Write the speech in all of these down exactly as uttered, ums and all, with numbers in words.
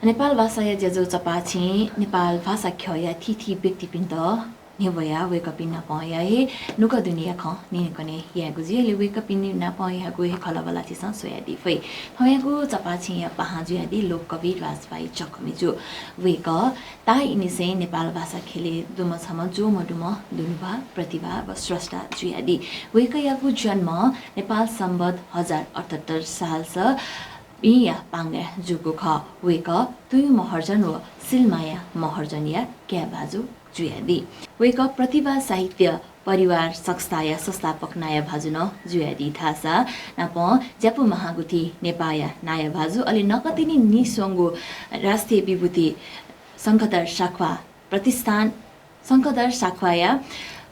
नेपाल भाषाया ज्याझ्वः चपाःछेँ नेपाल भाषा ख्यःया थीथी व्यक्तिपिन्त न्ह्यब्वयाः वय्कःपिं नापंया हे नुगः दुनेया खँ न्यनेकने यायेगु जुइ। अले वय्कःपिं नापंयागु हे खँल्हाबल्हा झीसं स्वयादी फइ। थौंयागु चपाःछेँया पाहां जुयादी लोककवि राजभाइ जकमिजु। वय्कः ताःइनिसें नेपाल भाषा ख्यलय् दुम्ह छम्ह ज्वःमदुम्ह दुनुभाः प्रतिभा व स्रष्टा जुयादी। वय्कःयागु जन्म नेपाल संवत् हजार अठहत्तर सालस भिंया पांगय् जूगु खः। वय्कः तुयु महर्जन व सिलमाया महर्जनया काय् भाजु जुयादी। वय्कः प्रतिभा साहित्य परिवार संस्थाया संस्थापक नायः भाजु नं जुयादी धाःसा नापं ज्यापु महागुथि नेपाःया नायः भाजु, अले नकतिनि नीस्वंगु राष्ट्रिय विभूति शंखधर साख्वाः प्रतिष्ठान, शंखधर साख्वाःया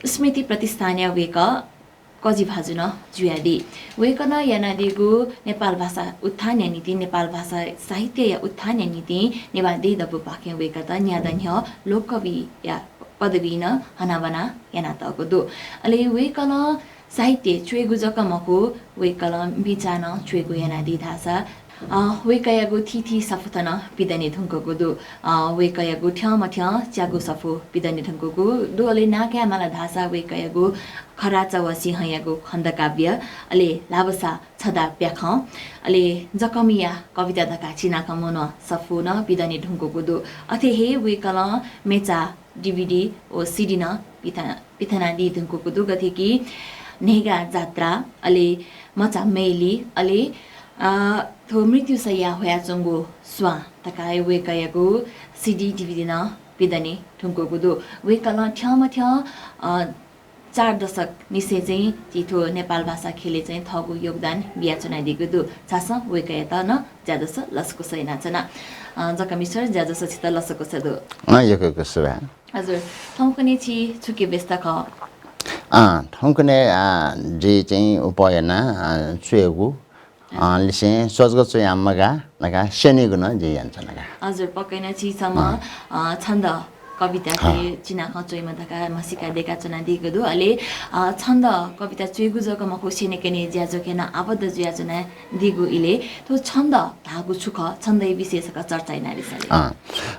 स्मृति प्रतिष्ठानया वय्कः कजि भाजु नं जुयादी। वय्कलं यानादीगु नेपाल भाषा उत्थानया निंतिं, नेपाल भाषा साहित्यया उत्थानया निंतिं नेवाः देय् दबूपाखें वय्कःत न्यादँ न्ह्यः लोककविया पदवी नं हनाबना यानातःगु दु। अले वय्कलं साहित्य च्वयेगु जक मखु, वय्कलं बिचाः नं च्वयेगु यानादी धाःसा, अ, वय्कःयागु थीथी सफूत नं पिदने धुंकूगु दु। अ, वय्कःयागु थ्यंमथ्यं च्यागू सफू पिदने धुंकूगु दु। अले नां काये माल धाःसा वय्कःयागु खराचा व सिंहयागु खण्डकाव्य, अले लाबसा छदा प्याखं, अले जकमिया कविता धकाः चिनाखंम्ह नं सफू नं पिदने धुंकूगु दु। अथे हे वय्कलं मेचा, डिभिडी व सिडी नं पिथना-, पिथनादी धुंकूगु दु, गथे कि न्हय्गा जात्रा, अले मचा मैली, अले, अ, थ्व मृत्युशय्या ह्वयाच्वंगु स्वां धकाः वय्कःयागु सिडी, डिभिडी नं पिदने धुंकूगु दु। वय्कलं थ्यंमथ्यं, अ, चार दशक निसें चाहिँ झी थ्व नेपाल भाषा ख्यलय् चाहिँ थःगु योगदान बियाच्वनादीगु दु। झासँ वय्कःयात नं ज्याझ्वलय् लसकुस यानाच्वना। अ, जकमि सर, ज्याझ्वलय् छितः लसकुस दु। अँ, यक्व यक्व सुभाय्। हजुर, थौंकन्हय् छि छुकी व्यस्त खः? अँ, थौंकन्हय्, अ, जि चाहिँ उप याना, अ, च्वयेगु, अँ, लिसें च्वजक च्वयाः मगाः धकाः स्यनेगु नं जिं यानाच्वना का। हजुर, पक्कै नं छि छम्ह, अँ। अ, छन्द कविताके, अँ। चिनाखँ च्वइम्ह धकाः म्हसीका दय्काच्वनादीगु दु। अले, अ, छन्द कविता च्वयेगु जक मखु, स्यनेकने ज्याझ्वखे नं आबद्ध जुयाच्वनादीगु इलय् थ्व छन्द धाःगु छु खः, छन्दया विषय छकः चर्चा यानादिसँ ले। अँ,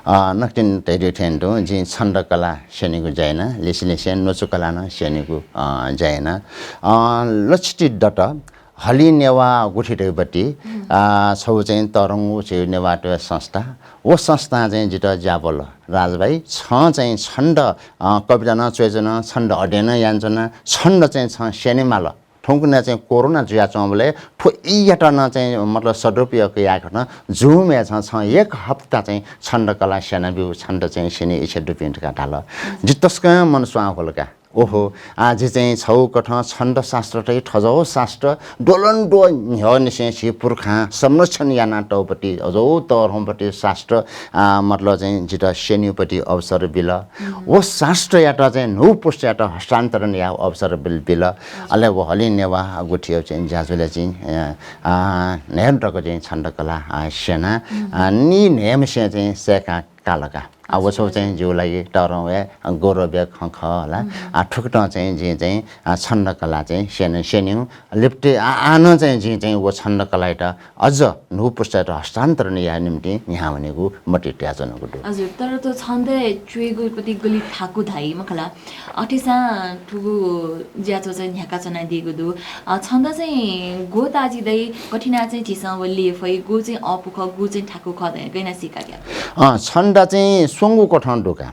अ, नकतिनि धयादीथें तुं जिं छन्द कला स्यनेगु ज्या याना, लिसें लिसें न्वचु कला नं स्यनेगु, अ, ज्या याना। अ, लच्छि ति दत, हलिं नेवाः गुथि धइगु पति, हम्म। आ, छगू चाहिँ तःधंगु झीगु नेवाःतय् संस्था। व संस्थां चाहिँ जितः ज्याब्वल, राजभाइ, छं चाहिँ छन्द, अ, कविता नं च्वयाच्वन, छन्द अध्ययन नं यानाच्वन, छन्द चाहिँ छं स्यनेमाल। थौंकन्हय् चाहिँ कोरोना जुयाच्वंबलय् थ्व ईयात नं चाहिँ, मतलब, सदुपयोग यायेकथं Zoom-य् छं, छं एक हप्ता चाहिँ छन्द कला स्यनाब्यु, छन्द चाहिँ स्यने इच्छा दुपिं धकाः धाल। जि तसकं मन स्वां ह्वल का। ओहो, आः जि चाहिँ छगू कथं छन्दशास्त्र धइ थज्याःगु शास्त्र द्वलंद्वः न्ह्यःनिसें झी पुर्खां संरक्षण यानातःगु पति, अज्याःगु तःधंगु पति शास्त्र, आः, मतलब चाहिँ जितः स्यनेगु पति अवसर बिल। हम्म। व शास्त्रयात चाहिँ न्हू पुस्तायात हस्तान्तरण यायेगु अवसर बिल, बिल। हजुर। अले व हलिं नेवाः गुथिया चाहिँ ज्याझ्वलय् चाहिँ, अ, आः, न्हय्दँ तक चाहिँ छन्दकला, आः, स्यना, हम्म। आः, नी न्हय्म्हसिनं चाहिँ सय्का काल का। आः, व छगू चाहिँ जिगु लागि तःधंगु हे गौरवया खँ खः ला। हम्म। आः, थुकथं चाहिँ जिं चाहिँ, आः, छन्दकला चाहिँ स्यने, स्यनेगु लिपतय्, आः, आः नं चाहिँ जिं चाहिँ व छन्दकलायात अझ न्हू पुस्तायात हस्तान्तरण यायेगु निंतिं न्ह्याः वनेगु मतिइ तयाच्वनागु दु। हजुर, तर थ्व छन्द च्वयेगु पति गुलि थाकु धाइ मखु ला। अथेसां थुगु ज्याझ्वः चाहिँ न्ह्याकाच्वनादीगु दु। अ, छन्द चाहिँ ग्व ताजि दइ, गथिना चाहिँ झीसं व ल्यये फइ, गु चाहिँ अःपु खः, गु चाहिँ थाकु खः धयाः गय् यानाः सीका ग्याः? अँ, छन्द चाहिँ स्वंगू कथं दु का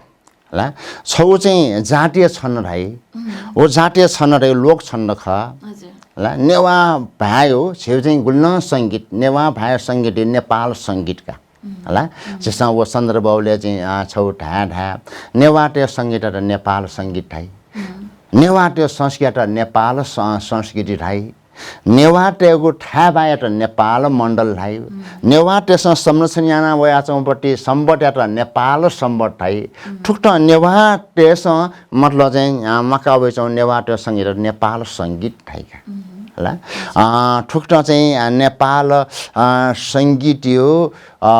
ला। छगू चाहिँ जातीय छन्द धाइ। हम्म। व जातीय छन्द धाइ लोक छन्द खः। हजुर। ला, नेवाः भाय् हो, छेउ चाहिँ गुलि नं संगीत, नेवाः भाय् संगीत, नेपाल संगीत का। हम्म। ला, हम्म। झीसं व सन्दर्भय् चाहिँ, अ, छगू धाये धाये, नेवाःतय् संगीतयात नेपाल संगीत धाइ। हम्म। नेवाःतय् संस्कृतियात नेपाल स-, संस्कृति धाइ। नेवाःतय्गु थाय्बाःयात नेपाल मण्डल धाइ। हम्म। नेवाःतय्सं संरक्षण याना वयाच्वंगु पति संवतयात नेपाल संवत धाइ। हम्म। थुकथं नेवाःतय्सं मतलब चाहिँ, अ, म्वाका वयाच्वंगु नेवाःतय् संगीतयात नेपाल संगीत धाइ का। हम्म। ला? अ, थुकथं चाहिँ, अ, नेपाल, अ, संगीतया अ,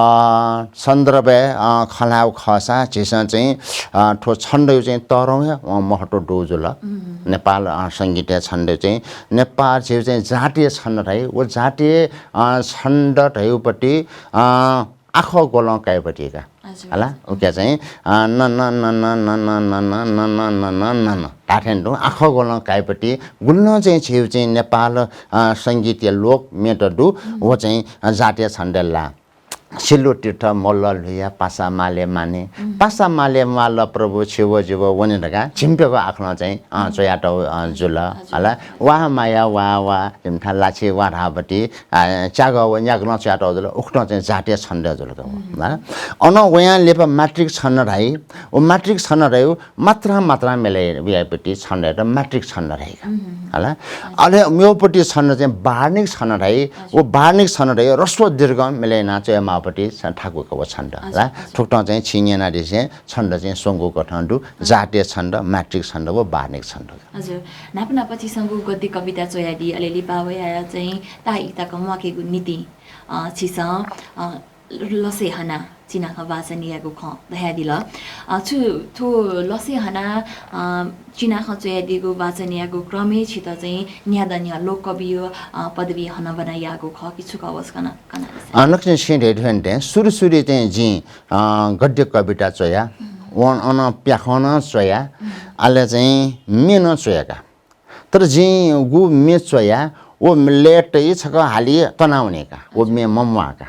सन्दर्भय्, अ, खँ ल्हायेगु खःसा झीसं चाहिँ, अ, थ्व छन्दया चाहिँ तःधंगु हे, अ, महत्व दु जुल। हम्म। नेपाल, अ, संगीतया छन्दया चाहिँ नेपाल झीगु चाहिँ जातीय छन्द धाइ, व जातीय, अ, छन्द धाइगु पति, अ, आखः ग्वलं काइपट्टि का। हजुर। हला, उके चाहिँ, अ, न, न, न, न, न धाथें तुं आखः ग्वलं काइपट्टि गुलिं चाहिँ झीउ चाहिँ नेपाल, अ, संगीतया लोक म्येत दु, व चाहिँ, अ, जातीय छन्दय् लाः। सिल्लु तीर्थ मोल्ल ल्हुया पासा माले माने। पासा माले माल प्रभु छिव जिव वने धकाः झिंप्यगः आखलं चाहिँ, अ, च्वयातःगु, अ, जुल। हजुर। हला, वाह माया वाह वाह, जिमिथाय् लाछि वाः धाःपट्टि, अ, च्यागः व न्यागलं च्वयातःगु जुल। उकथं चाहिँ जातीय छन्द जुल का व। हला, अनं वयां लिपा मात्रिक छन्द धाइ। व मात्रिक छन्द धाइ, मात्रां मात्रां मिले याइपट्टि छन्दयात मात्रिक छन्द धाइ का। हला, अले मेउपट्टि छन्द चाहिँ वर्णिक छन्द धाइ। व वर्णिक छन्द धाइ, ह्रस्व दीर्घ मिले याना च्वयेमाःपट्टि छ-, थाकु का व छन्द। हला, थुकथं चाहिँ छिं न्यनादिसँ, छन्द चाहिँ स्वंगू कथं दु, जातीय छन्द, मात्रिक छन्द व वर्णिक छन्द। हजुर, न्हापा न्हापा छिसं गु गद्य कविता च्वयादी, अले लिपा वयाः चाहिँ ताःई तक म्वाकेगु निंतिं, अ, छिसं, अ, लसय् हना चिनाखँ वाचन यायेगु खँ धयादिल। अ, छु थ्व लसय् हना, अ, चिनाखँ च्वयादीगु वाचन यायेगु क्रमय् छित चाहिँ न्यादँ न्ह्यः लोककविया, अ, पदवी हनाबना याःगु खः कि छु खः, वसकं कनादिसँ। अ, नकतिनि छिं धयाथें सुरु सुरुइ चाहिँ जिं, अ, गद्य कविता च्वया, वन अन प्याखं नं च्वया, अले चाहिँ म्ये नं च्वया का। तर जिं गु म्ये च्वया, व म्ये लय्‌तय् छकः हाली तनावने का, व म्ये मम्वाः का।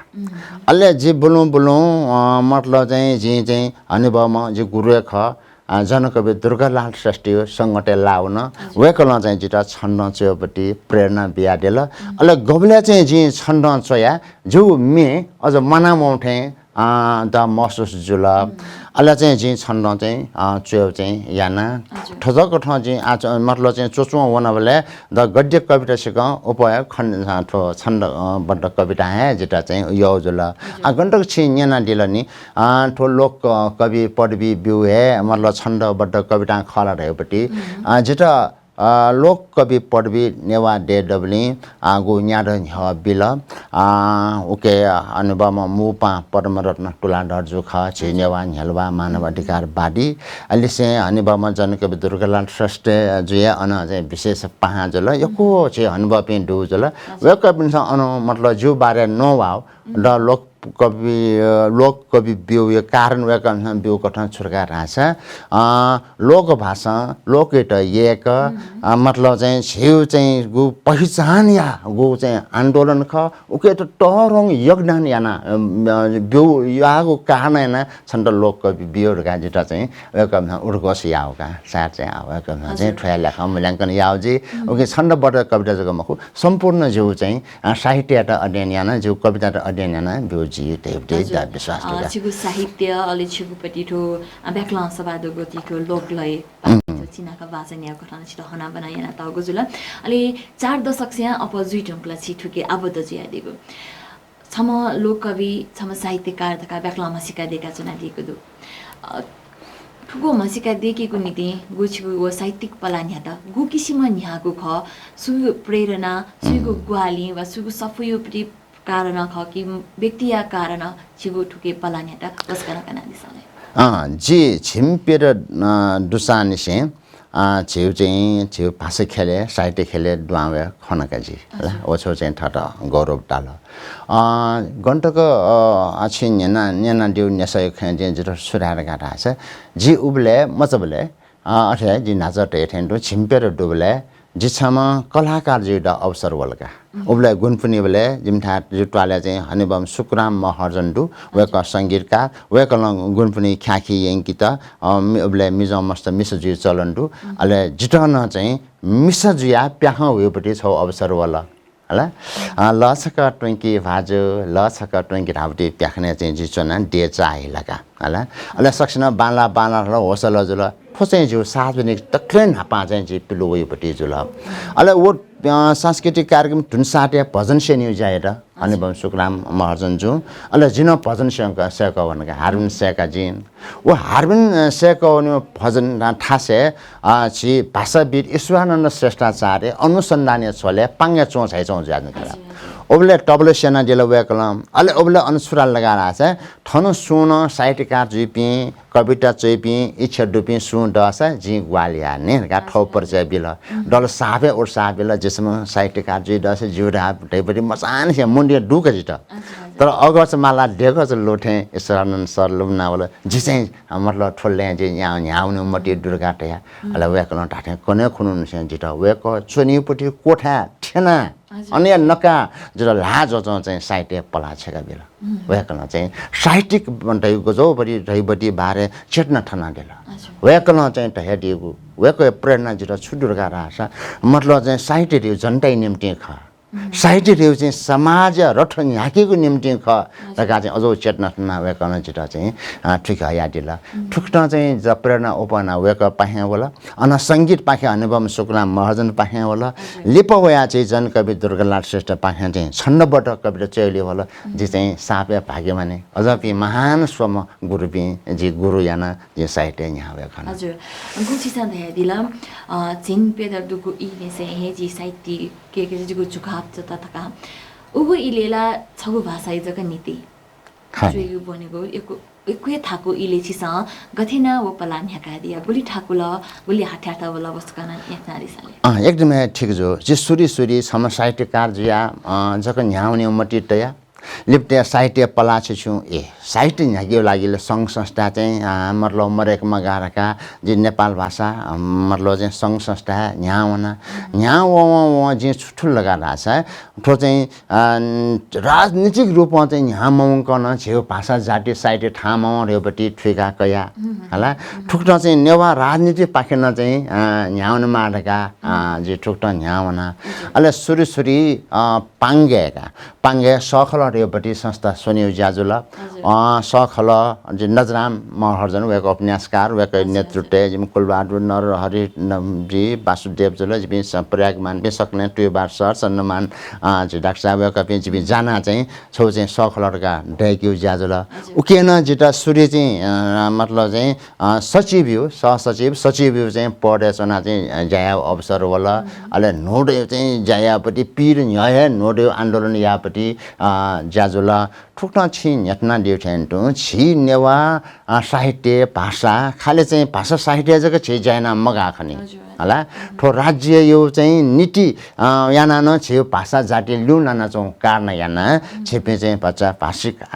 अले जि बुलुं बुलुं, अ, मतलब चाहिँ जिं चाहिँ हनेबहःम्ह जि गुरुया खः, अ, जनकवि दुर्गालाल श्रेष्ठया संगतय् लाः वन। वय्‌कलं चाहिँ जितः छन्दं च्वयेपट्टि प्रेरणा बियादिल। अले गुबलय् चाहिँ जिं छन्दं च्वया, जिगु म्ये अझ म्वानावं थें अ, द महसुस जुल। अले चाहिँ जिं छन्दं चाहिँ, अ, च्वयेगु चाहिँ याना। हजुर। थज्याःगु कथं जिं आ, च-, मतलब चाहिँ च्वच्वं वनाबलय् द गद्य कविता सिकं उपया खन-, अ, थ्व छन्द, अ, बद्ध कविता हे जितः चाहिँ यःगु जुल। हजुर। आ, गन तक छिं न्यनादिल नि, अ, थ्व लोक, अ, कवि पदवी ब्यूगु हे मतलब छन्दबद्ध कवितां खः ला धयापट्टि, अ, जितः अ, लोक कवि पदवी नेवाः देय् दबलिं, अ, गु न्यादँ न्ह्यः बिल। अ, उके हनेबहःम्ह मू पाहां पद्मरत्न तुलाधर जु खः, झी नेवाः न्ह्यलुवा मानव अधिकारवादी। अलिसें हनेबहःम्ह जनकवि दुर्गालाल श्रेष्ठ जुया अन चाहिँ विशेष पाहां जुल। यक्व झी हनेबहःपिं दु जुल। वय्‌कःपिन्सं अन मतलब जिगु बारे नवाः द लोक कवि, अ, लोक कवि ब्यूगु कारण वय्‌कःपिन्सं ब्यूगु कथं छु धकाः धाःसा, अ, लोक भाषां लोकयात यय्‌क, अ, मतलब चाहिँ झीगु चाहिँ गु पहिचानया गु चाहिँ आन्दोलन खः, उकेत तःधंगु योगदान याना, अ, अ, ब्यूगु याःगु कारणं याना छन्त लोक कवि ब्यूगु धकाः जितः चाहिँ वय्‌कःपिन्सं उद्घोष याःगु का। सायद चाहिँ, अ, वय्‌कःपिन्सं चाहिँ थ्वया ल्याखं मूल्यांकन याःगु जुइ। उके छन्दबद्ध कविता जक मखु, सम्पूर्ण जिगु चाहिँ, अ, साहित्ययात अध्ययन याना, जिगु कवितायात अध्ययन याना ब्यूगु जुइ धइगु द विश्वास दु का। छिगु साहित्य, अले छिगु पट्टि थ्व, अ, ब्याकलं सभा दुगु थ्व लोक लय, थ्व चिनाखँ वाचन याःगु कथं छित हनाबना यानातःगु जुल। अले चार दशकस्यां अप्वः जुइ धुंकल छि थुके आबद्ध जुयादीगु। छम्ह लोककवि, छम्ह साहित्यकार धकाः ब्याकलं म्हसीका दय्‌का च्वनादीगु दु। अ, थुगु म्हसीका दय्‌केगु निंतिं गु छिगु व साहित्यिक पलाः न्ह्यात गु किसिमं न्ह्याःगु खः, सुगु प्रेरणा, सुगु ग्वाहालिं वा सुगु सफूया पट्टि कारणं खः कि व्यक्तिया कारणं छिगु थुके पलाः न्ह्यात, वसकं कनादिसँ ले। अँ, जि झिंप्यदँ, अ, दुसांनिसें अ, झीगु चाहिँ, झीगु भाषा ख्यलय्, साहित्य ख्यलय् दुहां वये खन का जि, हजुर। व छगू चाहिँ थःत गौरव ताल। अ, गन तक, अ, छिं न्यना, न्यनादीगु न्ह्यसःया खँय् जिं जितः छु धाये धकाः धाःसा, जि उबलय्, मचाबलय्, अ, अथे हे जिं न्हाचः धयाथें तुं झिंप्यदँ दुबलय् जि छम्ह कलाकार जुइत अवसर वल का। उबलय् गुनपुनीबलय् जिमिथाय् जि त्वालय् चाहिँ हनेबहःम्ह सुखराम महर्जन दु, वय्‌कः संगीतकार, वय्‌कलं गुनपुनी ख्याखी यंकेत, अ, मि-, उबलय् मिजं मस्त मिसा जुइ चलन दु। अले जितः नं चाहिँ मिसा जुयाः प्याखं हुइपट्टि छगू अवसर वल। हला? अ, लः छकः त्वंकि भाजु, लः छकः त्वंकि धाःपट्टि प्याखनय् चाहिँ जि च्वना देय् चाःहिल का। हला? अले सकसिनं बांला बांला धाल, होसल जुल। थ्व चाहिँ जिगु सार्वजनिक दकलय् न्हापां चाहिँ जि पिलु वइपट्टि जुल। अले व, अ, सांस्कृतिक कार्यक्रम धुन साथया भजन सेनीया ज्या यात। हनेबहःम्ह सुखराम महर्जन जुं, अले जिं नं भजन सय्‌क, सय्‌कः वन का, हार्मोनियम सय्‌का जिं। व हार्मोनियम, अ, सय्‌कः वनीम्ह भजन थासय्, अ, झी भाषाविद् ईश्वरानन्द श्रेष्ठाचार्य अनुसन्धानया झ्वलय् पांगय् च्वं झाइच्वं जुयाच्वन का। उबलय् तबलय् स्यनादिल वय्कलं। अले उबलय् अन छु धाल धकाः धाःसा, थन सुं नं साहित्यकार जुइपिं, कविता च्वइपिं, इच्छा दुपिं सुं दःसा जिं ग्वाहालि यायेनि धकाः थःगु परिचय बिल। दल साफय् उत्साह बिल, झीसं साहित्यकार जुइ दःसा ज्यू धाः धइपट्टि मचांनिसें मुंडे दुःख जितः। तर अगःचा माला देगःचा लुथें ईश्वरानन्द सर लुमनावल। जि चाहिँ, मतलब, थ्व लँय् जि न्ह्याः, न्ह्याः वनेगु मतिइ दु धकाः धया। अले वय्कलं धात्थें कन्हय् खुन्हुनिसें जितः वय्कः च्वनीपट्टि क्वथाय् थ्यना अन नकाः जितः ल्हाः ज्वचं चाहिँ साहित्यय् पलाः छ्यका बिल। वय्कलं चाहिँ साहित्यिक धइगु गजौपट्टि धइपट्टि बारे चेतना थनादिल। वय्कलं चाहिँ धयादीगु, वय्कःया प्रेरणा जितः छु दु धकाः धाःसा, मतलब चाहिँ साहित्य धइगु जनताया निम्तिं खः। साहित्य धइगु चाहिँ समाजया रथ न्ह्याकेगु निम्तिं खः धकाः चाहिँ अझ चेतना थनाः वय्कलं जितः चाहिँ, अ, थुइक हयादिल। थुकथं चाहिँ ज-, प्रेरणा उपनाः वय्कःपाखें वल। अन संगीतपाखें हनेबहःम्ह सुकुराम महर्जनपाखें वल। लिपा वयाः चाहिँ जनकवि दुर्गालाल श्रेष्ठपाखें चाहिँ छन्दबद्ध कविता च्वयेगुलिइ वल। जि चाहिँ सापय् भाग्यमानी। अझपिं महान स्वम्ह गुरुपिं जि गुरु यानाः जिं साहित्य न्ह्याः वये खन। हजुर, गुरुजीं धयादिल, अ, झिंप्यदँ दुगु इलय् हे जि साहित्यिक जिगु झुकाव दत धकाः। उगु इलय् ला छगू भाषाया जक नीति च्वयेगु ब्वनेगु यक्व, यक्व हे थाकु इलय् छिसं गथे यानाः व पलाः न्ह्याकादिया, गुलि थाकुल, गुलि हाथ्यात वल, व सकसिनं न्ह्यथनादिसँ ले। अँ, एकदम हे ठीक जू। जि सुरु सुरुइ छम्ह साहित्यकार जुयाः, अँ, जक न्ह्याः वनेगु मतिइ तया। लिपा तया साहित्य पलाः छुं छुं, ए, साहित्य न्ह्याकेगु लागि ला संघ संस्था चाहिँ, अँ, मतलब मदय्क मगाः धकाः जि नेपाल भाषा, अँ, मतलब चाहिँ संघ संस्था न्ह्याः वना। न्ह्याः वं वं वं जिं छु थुल धकाः धाःसा, थ्व चाहिँ, अ, राजनीतिक रूपं चाहिँ न्ह्याः मवंकं नं झीगु भाषा, जाति, साहित्य थाहां मवं धइपट्टि थुइका कया। हला, थुकथं चाहिँ नेवाः राजनीतिपाखें नं चाहिँ, अ, न्ह्याः वनेमाः धकाः, अ, जिं थुकथं न्ह्याः वना। अले सुरु सुरुइ, अ, पांगय् का, पांगय् सःखलः धइपट्टि संस्था स्वनेगु ज्या जुल। अ, सःखलः, जि नजराम महर्जन, वय्कः उपन्यासकार, वय्कःया नेतृत्वय् जिमि कुलबहादुर नरहरि न-, जि वासुदेव जुल, जिपिं स-, प्रयागमान, जिपिं सकलें तुयबार सर, चन्द्रमान, अ, जि डाक्टर साहब, वय्कःपिं जिपिं जानाः चाहिँ छगू चाहिँ सःखलः धकाः दय्केगु ज्या जुल। उकिं नं जितः सुरुइ चाहिँ, अ, मतलब चाहिँ, अ, सचिवया, सहसचिव, सचिवया चाहिँ पदय् च्वनाः चाहिँ, अ, ज्या यायेगु अवसर वल। अले न्हूदँया चाहिँ ज्या यायेपट्टि पीर न्ह्यः हे न्हूदँया आन्दोलन यायेपट्टि, अ, ज्या जुल। थुकथं छिं न्ह्यथनादीगु थें तुं झी नेवाः, अ, साहित्य, भाषा, खालि चाहिँ भाषा साहित्य जक झी ज्या याना मगाः खनी। हला, थ्व राज्यया चाहिँ नीति, अ, यानाः नं झीगु भाषा जाति ल्यूनाच्वंगु कारणं यानाः झीपिं चाहिँ भचा भाषिक, अ,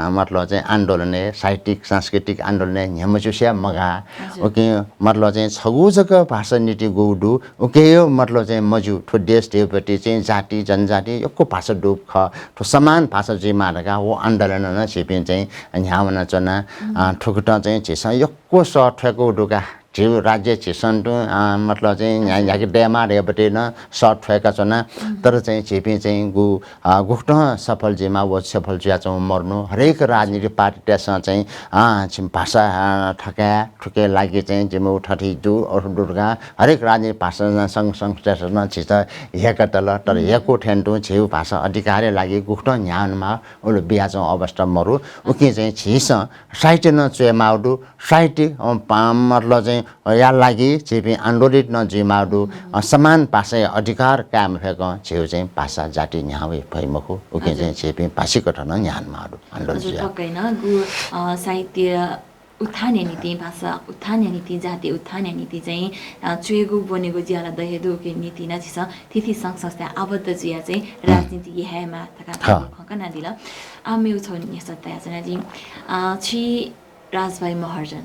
मतलब चाहिँ आन्दोलनय्, साहित्यिक सांस्कृतिक आन्दोलनय् न्ह्यमच्युसे मगाः। उकिं मतलब चाहिँ छगू जक भाषा नीति गु दु, उकिं हे मतलब चाहिँ मज्यू। थ्व देश धइपट्टि चाहिँ जाति जनजाति यक्व भाषा दुगु खः। थ्व समान भाषा जुइमाः धकाः व आन्दोलनं नं झीपिं चाहिँ न्ह्याः वनाच्वना। अ, थुकथं चाहिँ झीसं यक्व सः थ्वय्कू दु का। झीगु राज्य झीसं तुं, अ, मतलब चाहिँ न्ह्या-, न्ह्याके दयेमाः धइपट्टि नं सः थ्वय्काच्वना। तर चाहिँ झीपिं चाहिँ गु-, अ, गुकथं सफल जुइमाः व सफल जुयाच्वंगु मरुनु। हरेक राजनीतिक पार्टीतय्सं चाहिँ, अ, झीगु भाषा, अ, थकाय्, थुकिया लागि चाहिँ जिमिगु थथे दु, अथे दु धकाः हरेक राजनीतिक भाषा संघ संस्थातय्सं नं झीत हेकातल। तर हेकू थें तुं झीगु भाषा अधिकारया लागि गुकथं न्ह्याः वनेमाः उलि बियाच्वंगु अवस्था मरु। उकिं चाहिँ झीसं साहित्य नं च्वयेमाःगु दु। साहित्यिक, अ, पा-, मतलब चाहिँ, अ, या लागि झीपिं आन्दोलित नं जुइमाःगु दु। अ, समान भाषाया अधिकार कायम फय्कं झीगु चाहिँ भाषा जाति न्ह्याः वये फइ मखु। उकिं चाहिँ झीपिं भाषिक कथं नं न्ह्याः वनेमाःगु दु। आन्दोलित हजुर, जुया। पक्कै नं। गु, अ, साहित्य उत्थानया निंतिं, भाषा उत्थानया निंतिं, जाति उत्थानया निंतिं चाहिँ, अ, च्वयेगु ब्वनेगु ज्या ला दये हे दु। उकिया निंतिं नं झीसं थीथी संघ संस्थाय् आबद्ध जुयाः चाहिँ राजनीति यायेमाः धकाः खँ कनादिल। आः मेगु छगू न्ह्यसः तयाच्वना जिं। अ, छि राजभाइ महर्जन।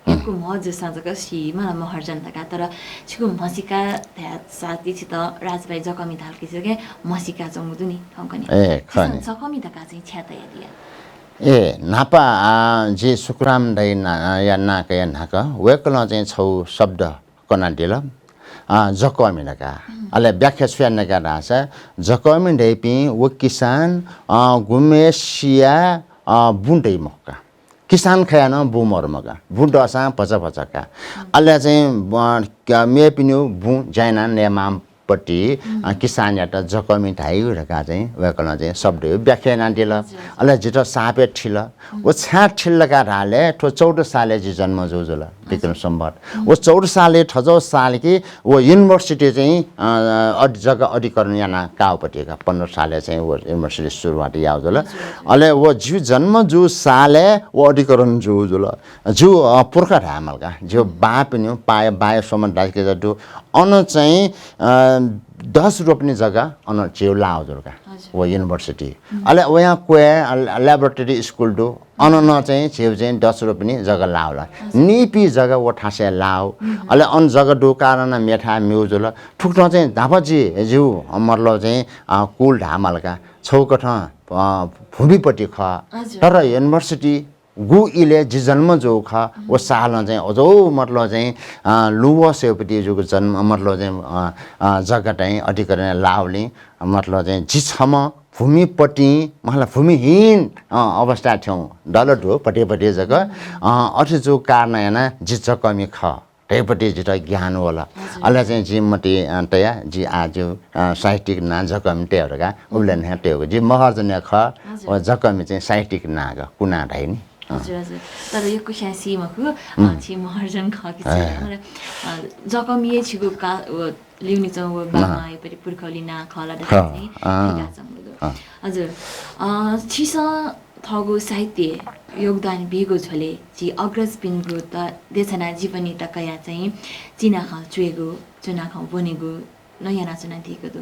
यक्व म्ह जूसां जक सीमाल महर्जन धकाः, तर छिगु म्हसीका धाःसा ति छित राजभाइ जकःमि धाल कि छिके म्हसीका च्वंगु दु नि थौंकन्हय्। ए, खः नि। जकःमि धकाः चाहिँ छाय् तयादिया? ए, न्हापा, आ, जि सुकुराम दाइ ना-, या नां कया न्हाक वय्कलं चाहिँ छगू शब्द कनादिल, आ, जकःमि धकाः। अले व्याख्या छु याना का धाःसा, जकःमि धइपिं व किसान, अ, गुम्हेसिया, अ, बुँ दइ मखु का। किसान खयाः नं बुँ मरु मखु का। बुँ दःसां भचा भचा का। अले चाहिँ, अ, क-, मेपिनिगु बुँ ज्या याना नयेमाःपट्टि, अ, किसानयात जकःमि धाइ धकाः चाहिँ वय्कलं चाहिँ शब्दया व्याख्या यानादिल। अले जितः सापय् थिल। व छाय् थिल धकाः धाःले थ्व चौध सालय् जि जन्म जूगु जुल। विक्रम सम्बत। व चौध सालय् थज्याःगु सालय् कि व university चाहिँ, अ, अध-, जग्गा अधिग्रहण यानाः काःगु पति का। पन्ध्र सालय् चाहिँ व university सुरुवात याःगु जुल। हजुर, हजुर। अले व जिगु जन्म जूगु सालय् व अधिग्रहण जूगु जुल। जिगु, अ, पुर्खा धायेमाल का। जिगु बापिनिगु, पाया, बाया स्वम्ह दाजुकिजा दु। अन चाहिँ, अ, दस रोपनी जग्गा अन झीगु लाःगु जुल का। हजुर। व university। अले वयां क्वय्, अ, laboratory school दु। अन नं चाहिँ झीगु चाहिँ दस रोपनी जग्गा लाःगु ला। हजुर। नीपी जग्गा व थासय् लाःगु। अले अन जग्गा दु कारण मेथाय् म्यूगु जुल। थुकथं चाहिँ न्हापा जि, जिगु, अ, मतलब चाहिँ, अ, कुल धायेमाल का। छगू कथं, अ, भूमिपति खः। हजुर। तर university गु इलय् जि जन्म जूगु खः, व सालं चाहिँ अझ मतलब चाहिँ, अ, लुवः स्वयेपति जूगु जन्म, मतलब चाहिँ, अ, अ, जग्गा चाहिँ अधिग्रहण लाःगुलिं, मतलब चाहिँ जि छम्ह भूमिपतिं, मतलब भूमिहीन, अ, अवस्था थें दल दु, पति पति जक, अ, अथे जूगु कारण यानाः जि जकःमि खः। धइपति जितः ज्ञान वल। हजुर। अले चाहिँ जिं मति, अ, तयाः जि आः जि, अ, साहित्यिक नां जकःमि तये धकाः उबलय् न्ह्यः तयागु। जि महर्जनया खः, हजुर। व जकःमि चाहिँ साहित्यिक नां का, कुना धाइ नि। अँ। हजुर, हजुर। तर यक्व खिं सी मखु, अ, छि महर्जन खः कि छु, अँ। मतलब, अ, जकःमि हे छिगु का, व ल्यूनेचं व बाबा यपरि पुर्खौली नां खः ला धकाः चाहिँ थुइकाच्वंगु दु। अँ। हजुर। अ, छिसं थःगु साहित्य योगदान बीगु झ्वलय् झी अग्रजपिनिगु त देछाना जीवनी त कयाः चाहिँ चिनाखँ च्वयेगु, च्वनाखँ ब्वनेगु नं यानाच्वनादीगु दु।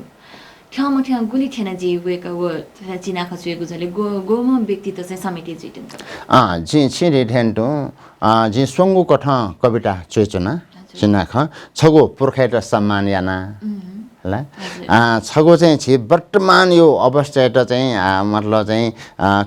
थ्यंमथ्यं गुलि थ्यन जि वय्कः व चिनाखँ च्वयेगु झ्वलय् ग्व-, ग्वम्ह व्यक्तित्व चाहिँ समेटे जुइधुंकल? अँ, जिं छिं धयाथें तुं, अ, जिं स्वंगू कथं कविता च्वयाच्वना। हजुर। चिनाखँ, छगू पुर्खायात सम्मान याना, हला? हजुर। अ, छगू चाहिँ झी वर्तमानया अवस्थायात चाहिँ, अ, मतलब चाहिँ, अ,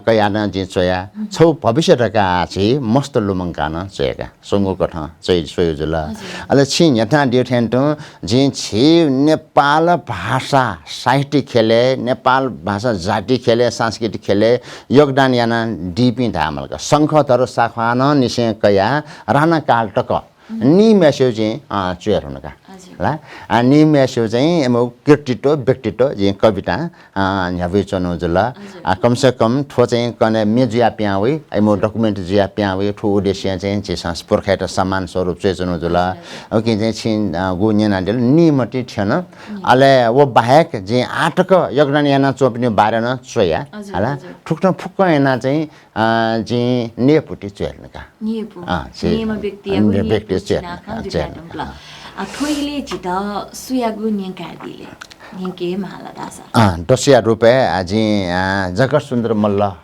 कयाः नं जिं च्वया। छगू भविष्य धकाः झी मस्त लुमंकाः नं च्वया का। स्वंगू कथं च्वइ-, च्वयेगु जुल। हजुर। अले छिं न्ह्यथनादीथें तुं जिं झी नेपाल भाषा साहित्य ख्यलय्, नेपाल भाषा जाति ख्यलय्, सांस्कृतिक ख्यलय् योगदान यानादीपिं धायेमाल का। शंखधर साख्वाःनिसें कयाः राणाकाल तक निम्हय्सिगु जिं, अ, च्वये धुन का। हजुर। हला? अ, निम्हय्सिगु चाहिँ इमिगु कृतित्व, व्यक्तित्व जिं कवितां, अ, न्ह्यानाच्वनागु जुल। हजुर। अ, कम से कम थ्व चाहिँ कन्हय् मे जुयाः पिहां वइ, इमिगु document जुयाः पिहां वइ, थ्व उद्देश्यं चाहिँ झीसं पुर्खायात सम्मान स्वरूप च्वयाच्वनागु जुल। हजुर, हजुर। उकिं चाहिँ छिं, अ, गु न्यनादिल, निम्ह ति थ्यन। अले व बाहेक जिं आःतक योगदान यानाच्वंपिनि बारे नं च्वया। हजुर, हला? हजुर। थुकथं फुक्कं यानाः चाहिँ अ, जिं न्यय्पु ति च्वये धुन का। न्यय्पु। अँ, झी निम्ह व्यक्तियागु न्यय्पु च्वये धुन का। अ, थ्व इलय् झीत सुयागु न्यंकादिले, न्यंके माल धाःसा? अँ, दसया रूपय्, अ, जिं, अ, जगत सुन्दर मल्ल, अ,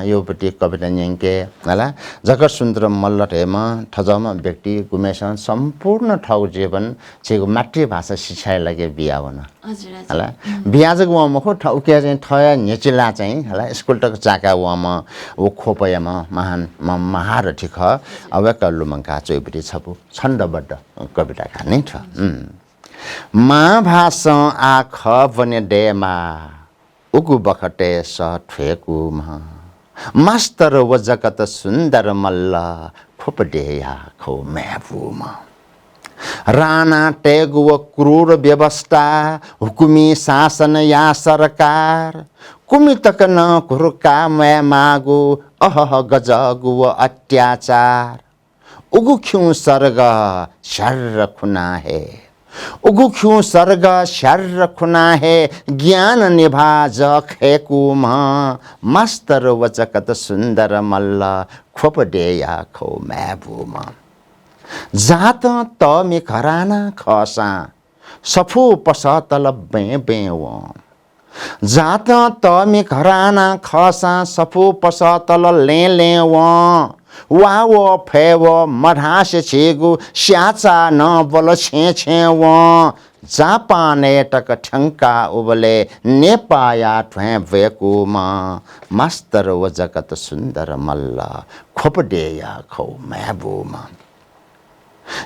यागु पति कविता न्यंके, हला। जगत सुन्दर मल्ल धइम्ह थज्याःम्ह व्यक्ति गुम्हय्सिनं सम्पूर्ण थःगु जीवन झीगु मातृभाषा शिक्षाया लागि बियावन। हजुर, हजुर। हला। बिया जक वं मखु, थ-, उकिया चाहिँ थःया न्ह्यचिला चाहिँ, हला, स्कुल तक चाय्काः वंम्ह, व ख्वपयाम्ह महान, म-, महारथी खः। हजुर। अ, वय्कः लुमंकाः च्वयागु पति छपु छन्दबद्ध कविता का नि थ्व। मां भासं आः खः ब्वने दयेमाः, उगु बखतय् सः थ्वय्कूम्ह मास्तर व जगत सुन्दर मल्ल ख्वप देया खः म्वाय्बूम्ह। राणातय्गु व क्रूर व्यवस्था, हुकुमी शासनया सरकार, कुमि तक नं घुरुक्का म्वायेमाःगु अहह गजःगु व अत्याचार। उगु खिउँ सर्ग स्यार्र खुना हे, उगु खिउँ सर्ग स्यार्र खुना हे ज्ञान निभाः जः खय्कूम्ह मास्तर व जगत सुन्दर मल्ल ख्वप देया खः म्वाय्बूम्ह। जातं तःमि घराना खःसां सफू पसःतल बँय् बँय् वं। जातं तःमि घराना खःसां सफू पसःतल लँय् लँय् वं। वा व फय् व मधासे झीगु स्याःचाः नं ब्वल छेँ छेँ वं। जापानय् तक थ्यंकाः उबलय् नेपाःया ध्वाँय् ब्वय्कूम्ह मास्तर व जगत सुन्दर मल्ल ख्वप देया खः म्वाय्बूम्ह।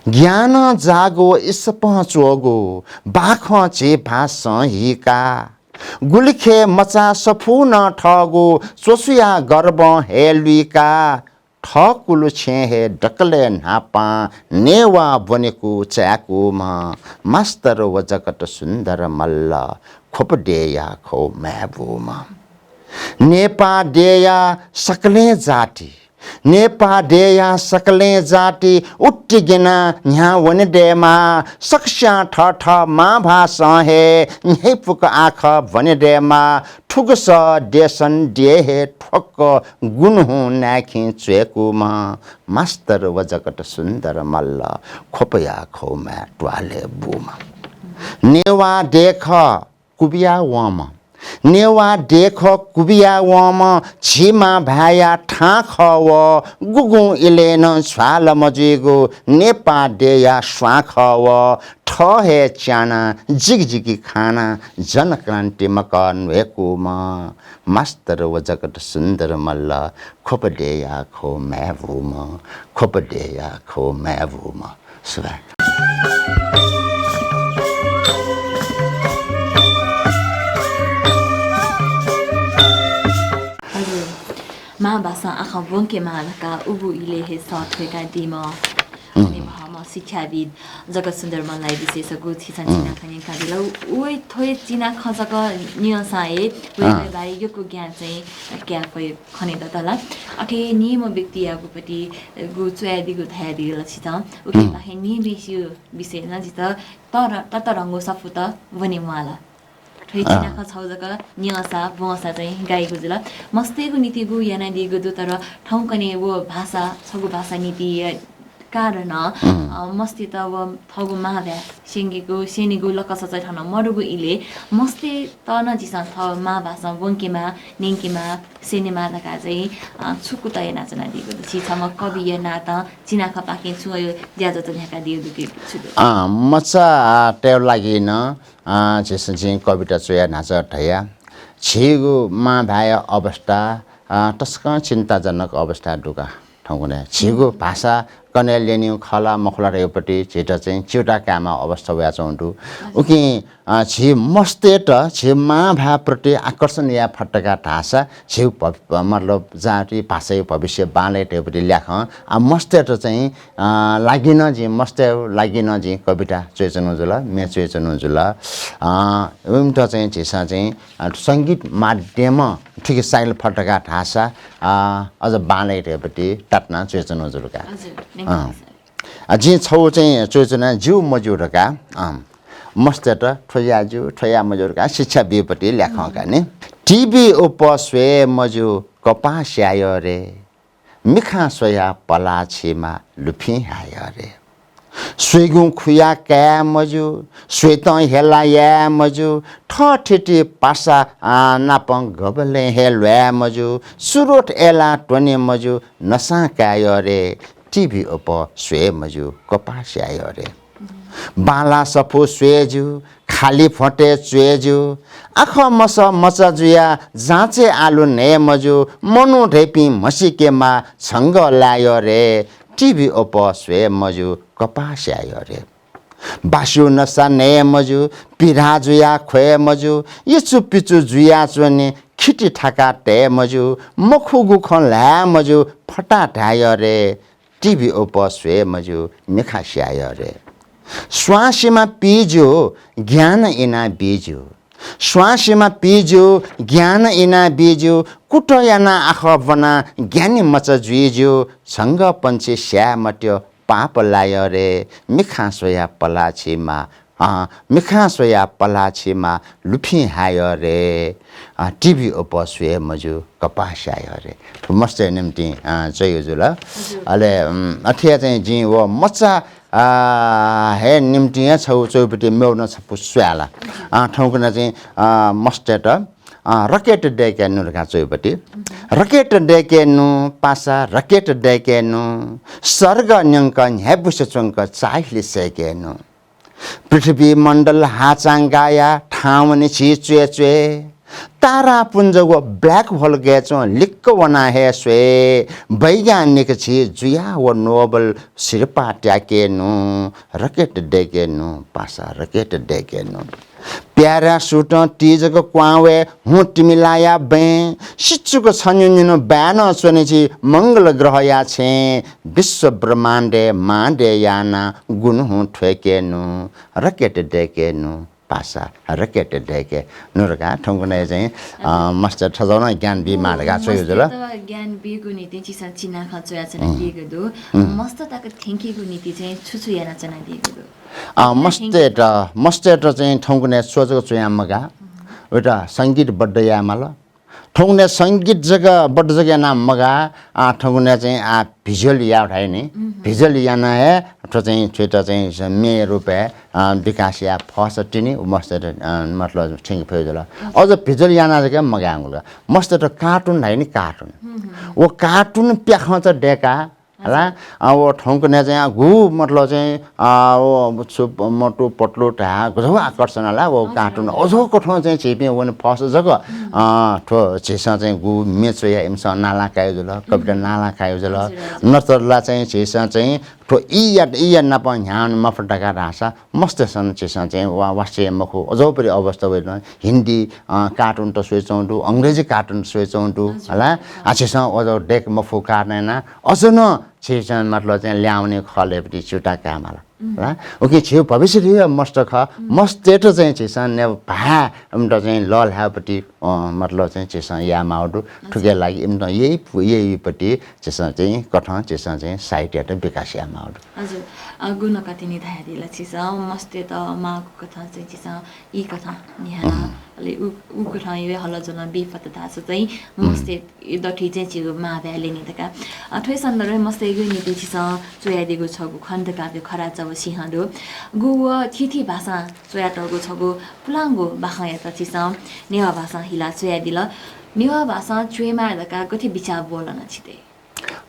ज्ञानं जाःगु व इसपं च्वःगु बाखं झी भासं हीकाः, गुलिखे मचा सफू नं थःगु च्वसुया गर्वं हे लुइकाः, थःकुलु छेँ हे दकलय् न्हापां नेवाः ब्वनेकू चाय्कूम्ह मास्तर व जगत सुन्दर मल्ल ख्वप देया खः म्वाय्बूम्ह। नेपाः देया सकलें जाति नेपाः देय्‌या सकलें जाति उतिग्यना न्ह्याः वने दयेमा। सकस्यां थःथः मांभासं हे न्ह्यइपुक आखः ब्वने दयेमा। थुगुस देशन देय् हे थ्वक्क गुन्हुं नाय्‌खिं च्वय्‌कूम्ह मास्तर व जगत सुन्दर मल्ल ख्वपया खौमाय् त्वालय् बूम्ह। नेवाः देय् खः कुबिया वंम्ह, नेवाः देय् खः कुबिया वंम्ह झी मांभाय्‌या थां खः व। गुगुं इलय् नं झ्वाल मजुइगु नेपाः देय्‌या स्वां खः व। थः हे च्यानाः जिगि जिगि खानाः जनक्रान्ति मकः न्ह्वय्‌कूम्ह मास्तर व जगत सुन्दर मल्ल ख्वप देय्‌या खौमाय् बूम्ह, ख्वप देय्‌या खौमाय् बूम्ह। सुभाय्। हजुर, मांभासं आखः ब्वंकेमाः धकाः उबु इलय् हे सः थ्वय्‌कादीम्ह हनेबहःम्ह शिक्षाविद् जगत सुन्दर मल्लया विषयय् छगू छिं चिनाखँ न्यंकादिल। व थ्व चिनाखँ जक न्यंसां हे वय्‌कःया बारे यक्व ज्ञान चाहिँ काये फइ खनेदत ला। अथे निम्ह व्यक्तियागु पति गु च्वयादीगु धयादिल छिं, उकिं बाहेक निम्हेसिगु विषयय् नं जितः तर-, ततरंगु सफूत ब्वने म्वाःल। थ्व चिनाखँ छगू जक न्यंसा ब्वंसा चाहिँ गाइगु जुल। मस्तय्‌गु निंतिं गु यानादीगु दु, तर थौंकन्हय् व भाषा, छगू भाषा नीतिया कारणं, अ, मस्तय्‌त व थःगु मांभाय् स्यनेगु, स्यनेगु लकस चाहिँ थन मदुगु इलय् मस्तय्‌त नं झीसं थः मांभासं ब्वंकेमाः, न्यंकेमाः, स्यनेमाः धकाः चाहिँ, अ, छु कुतः यानाच्वनादीगु दु? छि छम्ह कविया नातं चिनाखँपाखें छुं ज्याझ्वः न्ह्याकादीगु दु कि छु दु? अँ, मचातय् लागि नं, अँ, झीसं जिं कविता च्वया न्हाचः धया। झीगु मांभाय्‌या अवस्था, अँ, तसकं चिन्ताजनक अवस्था दुका थौंकन्हय्। झीगु भाषा कन्हय् ल्यनीगु खः ला मखु ला धइगु पति झीत चाहिँ च्यूताः कायेमाः अवस्था वयाच्वंगु दु। उकिं अ, झी मस्तय्‌त झी मांभाय् प्रति आकर्षण याये फत धकाः धाःसा झी भव-, मतलब जाति भाषाया भविष्य बांलाइ धइगु पति ल्याखं। आ, मस्तय्‌त चाहिँ, अ, लागि नं जिं, मस्तय्‌या लागि नं जिं कविता च्वयाच्वनागु जुल, म्ये च्वयाच्वनागु जुल। अ, इमित चाहिँ झीसं चाहिँ, अ, संगीत माध्यमं थुकी साइल फत धकाः धाःसा, अ, अझ बांलाइ धइगु पति तातुनाः च्वयाच्वनागु जुल का। हजुर, अँ। अ, जिं छगू चाहिँ च्वयाच्वना, ज्यू मज्यू धकाः, अँ, मस्तय्‌त थ्व याये ज्यू, थ्व याये मज्यू धकाः शिक्षा बीगु पति ल्याखं का नि। टिभी उप स्वये मज्यू, कपाः स्याय् रे। मिखां स्वयाः पलाः छिमा लुफिं हाय् रे। स्वइगुं खुया काये मज्यू, स्वयेतं हेला याये मज्यू, थःथिति पासा, आ, नापं गबलें हे ल्वाये मज्यू, सुरोट अय्‌लाः त्वने मज्यू, नसां काय् रे। टिभी उप स्वये मज्यू, कपाः स्याय् रे। बांलाः सफू स्वये ज्यू, खालि भ्वंतय् च्वये ज्यू। आखः मसः मचा जुयाः जाँचय् आलु नये मज्यू, मनू धइपिं म्हसीकेमाः छंगः लाय् रे। टिभी उप स्वये मज्यू, कपाः स्याय् रे। बास्यू नसा नये मज्यू, पिधा जुयाः ख्वये मज्यू, इचुपिचु जुयाच्वने, खिति थाकाः तये मज्यू, मखुगु खँ ल्हाये मज्यू, फताहा धाय् रे। टिभी उप स्वये मज्यू, मिखां स्याय् रे। स्वांसिमा पी ज्यू, ज्ञान इना बी ज्यू। स्वांसिमा पी ज्यू, ज्ञान इना बी ज्यू। कुतः यानाः आखः ब्वनाः ज्ञानी मचा जुइ ज्यू। छंगः पंक्षी स्याये मत्यो, पाप लाय् रे। मिखां स्वयाः पलाः छिमा, अँ, मिखां स्वयाः पलाः छिमा लुफिं हाय् रे। अँ, टिभी उप स्वये मज्यू, कपाः स्याय् रे। थ्व मस्तय् निंतिं, अँ, च्वय् जुल। हजुर। अले, उम्, अथे हे चाहिँ जिं व मचा, अँ, हे निंतिं हे छगू च्वय् पति मेगु नं छपु स्वये ला। अँ, थौंकन्हय् चाहिँ, अँ, मस्तय्‌त, अँ, रकेट दय्‌के नु धकाः च्वय् पति। रकेट दय्‌के नु, पासा रकेट दय्‌के नु, सर्ग न्यंक न्ह्याइपुसे च्वंक चाःहिली सय्‌के नु। पृथ्वी मण्डल हाचां गायाः थाहां वने झी च्वय् च्वय्। तारापुञ्ज व black hole गय् च्वं लिक्क वनाः हे स्वये। वैज्ञानिक झी जुयाः व नोबल सिरपाः त्याके नु। रकेट दय्‌के नु, पासा रकेट दय्‌के नु। प्यारासुटं तिजक क्वहां वये हुँ तिमिलाया बँय्। सिचुक छन्हु निन्हु बाय् नं च्वने झी मंगल ग्रहया छेँय्। विश्व ब्रह्माण्डय् मां देय् यानाः गुन्हुं थ्वय्‌के नु। रकेट दय्‌के नु, भाषा हरेकयात दय्‌के नु धकाः थौंकन्हय् चाहिँ, अ, मस्तय्‌त थज्याःगु नं ज्ञान बीमाः धकाः च्वयागु जुल। मस्तय्‌त ज्ञान बीगु निंतिं छिसं चिनाखँ च्वयाच्वनादीगु दु। मस्तय्‌त थ्यंकेगु निंतिं चाहिँ छु छु यानाच्वनादीगु दु? अ, मस्तय्‌त, मस्तय्‌त चाहिँ थौंकन्हय् च्वः जक च्वयाः मगाः। वयात संगीतबद्ध यायेमाल। थौंकन्हय् संगीत जक बद्ध जक यानाः मगाः, आ, थौंकन्हय् चाहिँ, आ, visual याये धाइ नि। Visual यानाः हे थ्व चाहिँ, थ्वयात चाहिँ म्ये रूपय्, आ, विकास याये फःसा तिनि, व मस्तय्‌त, आ, मतलब थ्यंके फय् जुल। अझ visual यानाः जक मगायेमाल। मस्तय्‌त cartoon धाइ नि, cartoon। व cartoon प्याखंचा दय्‌काः हला, अ, व थौंकन्हय् चाहिँ, अ, गु मतलब चाहिँ, अ, व छु प-, मोटु पतलु धाः गजब आकर्षण हला, व cartoon अझ कथं चाहिँ झीपिं वने फःसा जक, अ, थ्व झीसं चाहिँ गु म्ये च्वयाः इमिसं नाला कायेगु जुल, कविता नाला कायेगु जुल। नत्र ला चाहिँ झीसं चाहिँ थ्व ई या, ई या नाप न्ह्याः वने मफुत धकाः धाःसा मस्तय्‌सं झीसं चाहिँ वा-, वास्ते मखु, अझ परि अवस्था वइदु। हिन्दी, अ, cartoon त स्वयाच्वंगु दु, अंग्रेजी cartoon त स्वयाच्वंगु दु, हला। आ, झीसं अझ दय्‌के मफु कारण यानाः अझ नं झीसं मतलब चाहिँ ल्याहां वने खलःयापट्टि च्यूताः कायेमाल। हला। उकिं झीगु भविष्य धइगु मस्त खः। मस्तय्‌त चाहिँ झीसं ने भाय् इमित चाहिँ लःल्हायेपट्टि, अ, मतलब चाहिँ झीसं यायेमाःगु दु। थुकिया लागि इमित यय्, यय्‌पट्टि झीसं चाहिँ कथं झीसं चाहिँ साहित्ययात विकास यायेमाःगु दु। हजुर, अ, गुण कतिनि धयादिल छिसं, मस्तय्‌त माःगु कथं चाहिँ छिसं ई कथं न्ह्याल। अले उ, उ कथं हे हलज्वलं बी फत धाःसा चाहिँ मस्तय् दथुइ चाहिँ झीगु माः भाय् ल्यनी धकाः। अ, थ्व सन्दर्भय् मस्तय्‌गु निंतिं छिसं च्वयादीगु छगू खण्डकाव्य खराचव सिंह दु। गु व थीथी भाषां च्वयातःगु छगू पुलांगु बाखंयात छिसं नेवाः भाषां हिलाः च्वयादिल। नेवाः भाषां च्वयेमाः धकाः गथे बिचाः ब्वलन छितय्?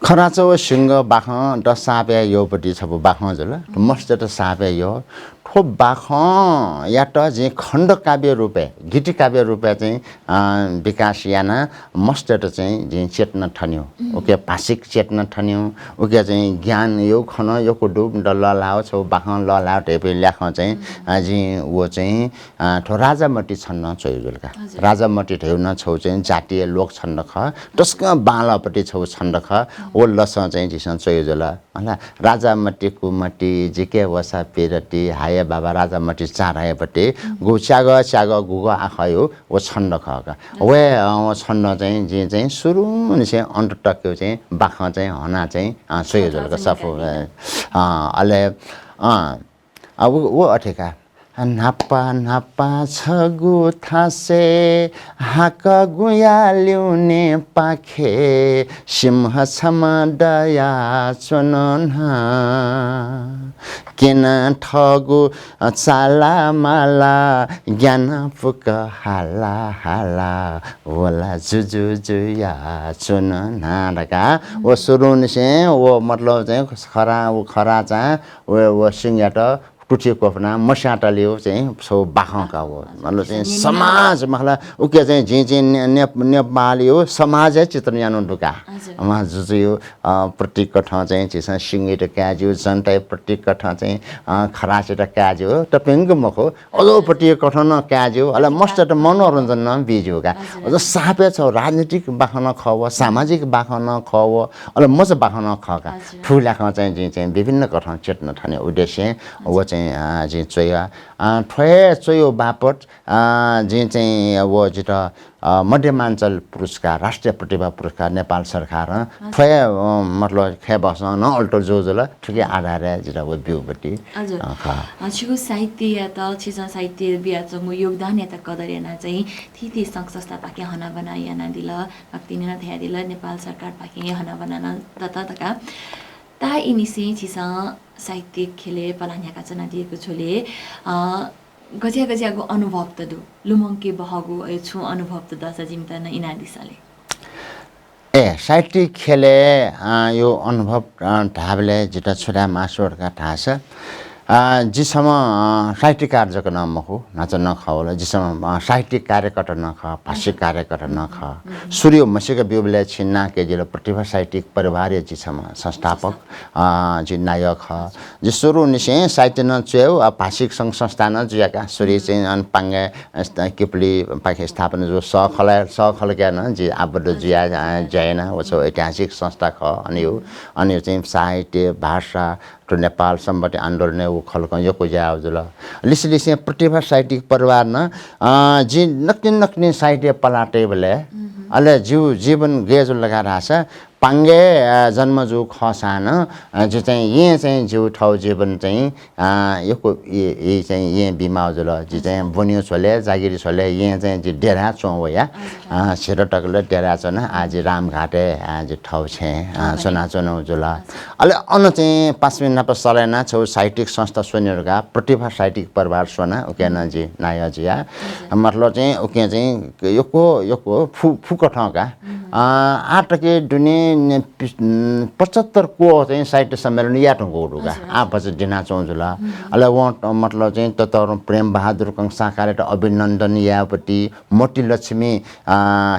खराचव सिंह बाखं द सापय् यःपट्टि छपु बाखं जुल। मस्तय्‌त सापय् यः। थ्व बाखंयात जिं खण्डकाव्य रूपय्, गीतिकाव्य रूपय् चाहिँ, अ, विकास यानाः मस्तय्‌त चाहिँ जिं चेतना थनेगु। उके भाषिक चेतना थनेगु, उके चाहिँ ज्ञान यक्व खन, यक्व दु, द लःल्हाः, छगू बाखं लःल्हाः धइपिं ल्याखं चाहिँ, अ, जिं व चाहिँ अ, थ्व राजामति छन्दं च्वयागु जुल का। हजुर। राजामति धइगु नं छगू चाहिँ जातीय लोक छन्द खः। तसकं बांलाःपट्टि छगू छन्द खः। व लसं चाहिँ झीसं च्वयागु जुल। हला, राजामति कुमति, जिके वसा पिरति, हाय बाबा राजामति चार हायपट्टि, गु च्यागः च्यागः गुगः आखःयागु व छन्द खः का। व, अ, व छन्द चाहिँ जिं चाहिँ सुरुंनिसें अन्त तकयागु चाहिँ बाखं चाहिँ हनाः चाहिँ, अ, च्वयागु जुल का। सफू, अ, अले, अ, आ, व, व अथे का। न्हापा न्हापा छगू थासय् हाकःगुया ल्यूनेपाखे सिंह छम्ह दयाच्वन न्हां। क्यना थःगु चालामाला ग्यानापुक हाला हाला वला जुजु जुयाच्वन न्हां धकाः व सुरुंनिसें व मतलब चाहिँ खरां, व खराचां व, व सिंहयात तुति क्वफुनाः मस्यातलेगु चाहिँ छगू बाखं का व। मतलब चाहिँ समाज, मतलब उके चाहिँ जिं चाहिँ ने-, ने-, नेपालयागु समाजया चित्रण यानागु दु का। हजुर। अमा जुजुयागु, अ, प्रतीक कथं चाहिँ झीसं सिंहयात काये ज्यू, जनताया प्रतीक कथं चाहिँ, अ, खराचय्‌त काये ज्यू, तप्यंक मखु, अझ प्रतीक कथं नं काये ज्यू, अले मस्तय्‌त मनोरञ्जन नं बी ज्यू का। हजुर। अझ सापय् छगू राजनीतिक बाखं नं खः व, सामाजिक बाखं नं खः व, अले मचा बाखं नं खः का। हजुर। थुगु ल्याखं चाहिँ जिं चाहिँ विभिन्न कथं चेतना थनेगु उद्देश्यं व चाहिँ, अ, जिं च्वया। अ, थ्व हे च्वयेगु बापत, अ, जिं चाहिँ व जितः, अ, मध्यमाञ्चल पुरस्कार, राष्ट्रिय प्रतिभा पुरस्कार नेपाल सरकारं थ्व हे, अ, मतलब खय् बसं नं अल्टो जुजुल, थुकिया आधारय् जितः व ब्यूपट्टि, हजुर। अ, खः। अ, छिगु साहित्ययात, छिसं साहित्य बियाच्वंगु योगदानयात कदर यानाः चाहिँ थीथी संघ संस्थापाखें हनाबना यानादिल, अ, तिनि नं धयादिल, नेपाल सरकारपाखें हनाबना नं दत धकाः। ताः इनिसें छिसं साहित्यिक ख्यलय् पलाः न्ह्याकाच्वनादीगु झ्वलय्, अ, गज्याः गज्याःगु अनुभव त दु? लुमंके बहःगु अय् छुं अनुभव त दःसा जिमित नं इनादिसँ ले। ए, साहित्यिक ख्यलय्, अ, यो अनुभव, अ, धाःबलय् जितः छु धाये मास्ति वः धकाः धाःसा, अ, जि छम्ह, अ, साहित्यकार जक नं मखु, न्हाचः नं खः वल, जि छम्ह, अ, साहित्यिक कार्यकर्ता नं खः, भाषिक कार्यकर्ता नं खः। सुरुइ म्हसीका ब्यूबलय् छिं नां कयादिल प्रतिभा साहित्यिक परिवारया जि छम्ह संस्थापक। अ, जि नायः खः। जि सुरुनिसें साहित्य नं च्वयेगु, अ, भाषिक संघ संस्था नं जुया का। सुरुइ चाहिँ अन पांगाय्, अ, किपुलीपाखें स्थापना जूगु सहखलय्, सहखलकय् नं जि आबद्ध जुया, अ, ज्या याना। व छगू ऐतिहासिक संस्था खः। अन यो, अन यो चाहिँ साहित्य, भाषा, नेपाल संवत्ति आन्दोलनय् व खलकं यक्व ज्या याःगु जुल। लिसे लिसें प्रतिभा साहित्यिक परिवार नं, अ, जिं नकतिनि नकतिनि साहित्य पलाः तयेबलय्, अले जिगु जीवन गय् जुल धकाः धाःसा, पांगय्, अ, जन्म जूगु खःसां नं, अ, जि चाहिँ येँ चाहिँ जिगु थःगु जीवन चाहिँ, अ, यक्व, इ, इ चाहिँ येँ बीमाःगु जुल। जि चाहिँ ब्वनेगु झ्वलय्, जागिर झ्वलय् येँ चाहिँ जि डेरा च्वं वया। अ, झिदँ तक ला डेरा च्वना, आः जि रामघाटय्, अ, जि थःगु छेँय्, अ, च्वनाच्वनागु जुल। अले अन चाहिँ पासापिं नाप सल्लाह यानाः छगू साहित्यिक संस्था स्वने धकाः प्रतिभा साहित्यिक परिवार स्वना, उकी नं जि नायः जुया। मतलब चाहिँ उकी चाहिँ यक्व, यक्व फु-, फुकथं का। अ, आः तक दुने ने पि-, उम्, पचहत्तर क्वः चाहिँ साहित्य सम्मेलन याये धुंकूगु दु का। आः भचा दिनाच्वंगु जुल। अले वं त-, मतलब चाहिँ ततःधंगु प्रेम बहादुर कंसाकारयात अभिनन्दन यायेपति, मोतीलक्ष्मी, अ,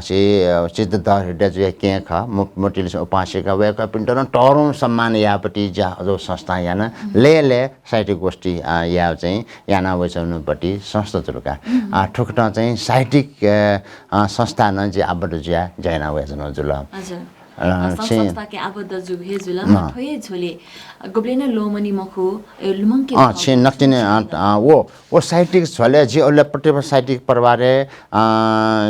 सि-, अ, सिद्धदहरि दाजुया केहेँ खः, मो-, मोतीलक्ष्मी उपासिका, वय्कःपिन्त नं तःधंगु सम्मान यायेपति ज्या अझ संस्था याना। लय् लय् साहित्यिक गोष्ठी, अ, याये चाहिँ याना वयाच्वनापति संस्था जुल का। अ, थुकथं चाहिँ साहित्यिक, अ, अ, संस्था नं जि आबद्ध जुया ज्या याना वयाच्वनागु जुल। हजुर। अ, अ, सं-, संस्थाके आबद्ध जूगु हे जुल। अँ। थ्व हे झ्वलय्, अ, गुबलें नं ल्वःमनी मखु, अ, लुमंके अँ, बहःगु छेँ नकतिनि, अ, अ, व, व साहित्यिक झ्वलय् जि अले प्रतिभा साहित्यिक परिवारय्, अ,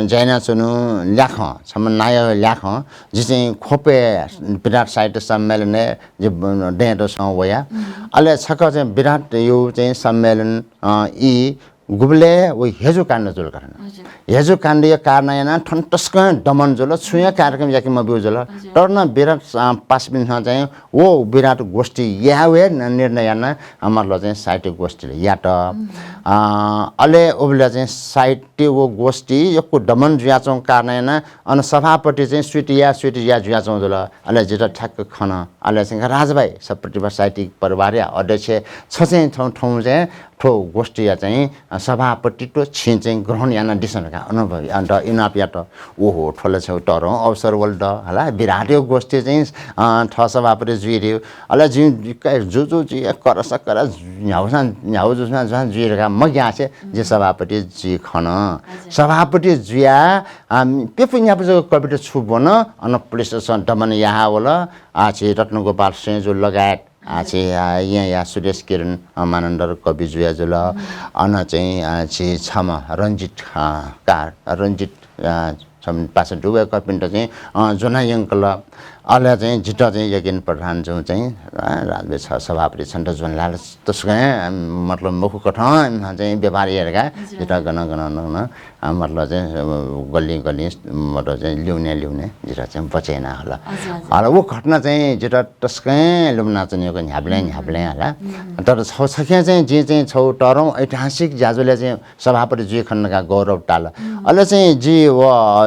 ज्या यानाच्वनागु ल्याखं, छम्ह नायः ल्याखं, जि चाहिँ ख्वपय् विराट साहित्य सम्मेलनय् जि ब-, दँय् दसं वया। अले छकः चाहिँ विराट यु चाहिँ सम्मेलन, अ, ई गुबलय् व हेजु काण्ड जुल का थन। हजुर। हेजु काण्डया कारणं यानाः थन तसकं दमन जुल, छुं हे कार्यक्रम याके मब्यू जुल। हजुर। तर नं विराट, अ, पासापिन्सं चाहिँ व विराट गोष्ठी याये हे न-, निर्णय याना, अ, मतलब चाहिँ साहित्य गोष्ठी यात। अ, अले उबलय् चाहिँ साहित्य व गोष्ठी यक्व दमन जुयाच्वंगु कारणं यानाः अन सभापति चाहिँ switch या, switch या जुयाच्वंगु जुल। अले जितः ठ्याक्क खन। अले चाहिँ राजभाइ, सब प्रतिभा साहित्यिक परिवारया अध्यक्ष छ चाहिँ थौं, थौं चाहिँ थ्व गोष्ठीया चाहिँ, अ, सभापतित्व छिं चाहिँ ग्रहण यानादिसँ धकाः अनुभवी, अ, द-, इनाप यात। ओहो, थ्व ला छगू तःधंगु अवसर वल द, हला, विराटया गोष्ठी चाहिँ, अ, थः सभापति जुइ धइगु। अले जिं का-, जु, जु, जु, या, करस, कर, न्ह्याउसां, न्ह्याउ जुसां, जुसां जुइ धकाः मग्यासे जि सभापति जुइ खन। हजुर। सभापति जुया, अ, प्यपु न्यापु जक कविता छु ब्वन, अन पुलिसं दमन याहा वल। अ, झी रत्नगोपाल सैंजु लगायत आः झी, अ, येँया सुदेश किरण, अ, मानन्धर कवि जुया जुल। अन चाहिँ, अ, झी छम्ह रञ्जित, अ, कार, रञ्जित, अ, छम्ह पासा दुवय्कःपिन्त चाहिँ, अ, ज्वना यंकल। अले चाहिँ जितः चाहिँ यज्ञेन्द्र प्रधान जुं चाहिँ, अ, राजभाइ छ सभापति छन्त ज्वना लाल तसकं, अ, मतलब मखु कथं इमिसं चाहिँ व्यवहार याये धकाः जितः गन गन गन गन अ, मतलब चाहिँ, अ, गल्लिं गल्लिं, मतलब चाहिँ ल्यूने ल्यूने जितः चाहिँ बचय् याना हल। हजुर, हजुर। अले व घटना चाहिँ जितः तसकं लुमनाच्वनीगु न्ह्याबलें न्ह्याबलें हला। तर छौ छखें चाहिँ जिं चाहिँ छौ तःधंगु ऐतिहासिक ज्याझ्वलय् चाहिँ सभापति जुइ खन धकाः गौरव ताल। अले चाहिँ जि व,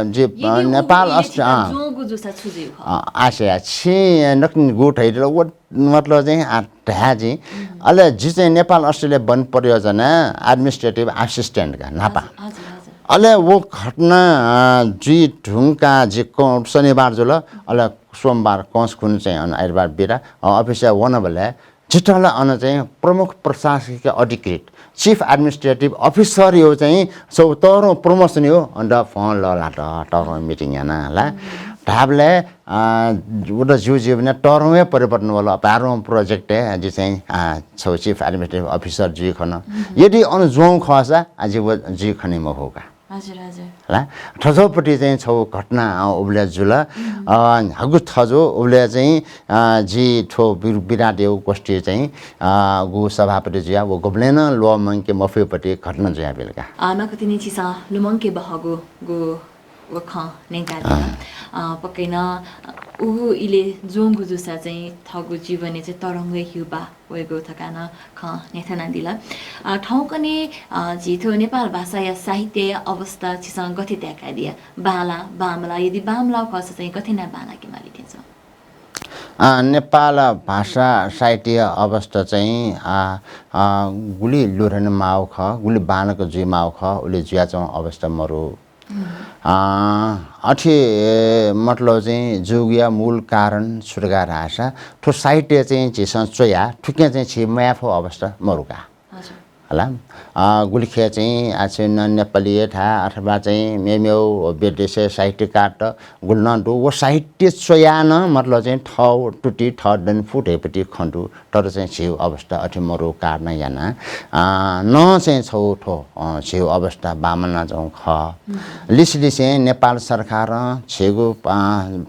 जि, अ, नेपाल अष्ट-, अँ। जुयागु जुसा छु जुइ खः? अ, आशा, छि नकतिनि गु धयादिल, व मतलब चाहिँ, आ, धया जि। अले जि चाहिँ नेपाल अस्ट्रेलिया वन परियोजना administrative assistant का नापा। हजुर, हजुर, हजुर। अले व घटना, अ, जुइ धुंका जि क-, शनिबार जुल, अले सोमबार कंस खुन चाहिँ अन आइतबार बिदा, अ, अफिसय् वनबलय् जितः ला अन चाहिँ प्रमुख प्रशासकीय अधिकृत, chief administrative officer यो चाहिँ छौ तःधंगु promotion यो अन द फोन लःल्हात, तःधंगु meeting याना हला। धाबलय् अ, उत जिगु जीवनय् तःधंगु हे परिवर्तन वल। अपार project य् जि चाहिँ, अ, छौ chief administrative officer जुइ खन। यदि अन ज्वं खःसा, अ, जि व जुइ खनी मखु का। हजुर, हजुर। हला? थज्याःपति चाहिँ छौ घटना, अ, उबलय् जुल। अ, न्ह्यागु थजु उबलय् चाहिँ, अ, जि थ्व वि-, विराट यो गोष्ठी चाहिँ, अ, गु सभापति जुया व गुबलें नं ल्वःमंके मफुइपति घटना जुयाबिल का। अ, नकतिनि छिसं लुमंके बहःगु गु व खँ न्यंकादिल। अ, पक्कै नं, अ, उगु इलय् ज्वंगु जूसा चाहिँ थःगु जीवनय् चाहिँ तःधंगु हे ह्यूपाः वयेगु धकाः नं खँ न्ह्यथनादिल। अ, थौंकन्हय्, अ, झी थ्व नेपाल भाषाया साहित्यया अवस्था छिसं गथे ताय्कादिया? बांला, बांमला, यदि बांमलाः खःसा चाहिँ गथे यानाः बांलाके माली थें च्वं? अ, नेपाल भाषा साहित्य अवस्था चाहिँ, अ, अ, गुलि लुधने माःगु खः, गुलि बांलाक जुइ माःगु खः, उलि जुयाच्वंगु अवस्था मरु। अ, अथे, मतलब चाहिँ जुइगुया मूल कारण छु धकाः धाःसा, थ्व साहित्य चाहिँ झीसं च्वया, थुकिं चाहिँ झी मयाफु अवस्था मरु का। हजुर। हला। अ, गुलिखे चाहिँ आ, चाहिँ न-, नेपाली थाय् अथवा चाहिँ मेमेउ विदेशी साहित्यकारत गुलि नं दु। व साहित्य च्वयाः नं मतलब चाहिँ थः तुति, थः दनफु धइपति खँ दु। तर चाहिँ झीउ अवस्था अथे मरु कारण याना, अ, नं चाहिँ छौ थ्व, अ, झीउ अवस्था बामना चाहिँ खः। लिसलिसे नेपाल सरकारं झीगु, अ,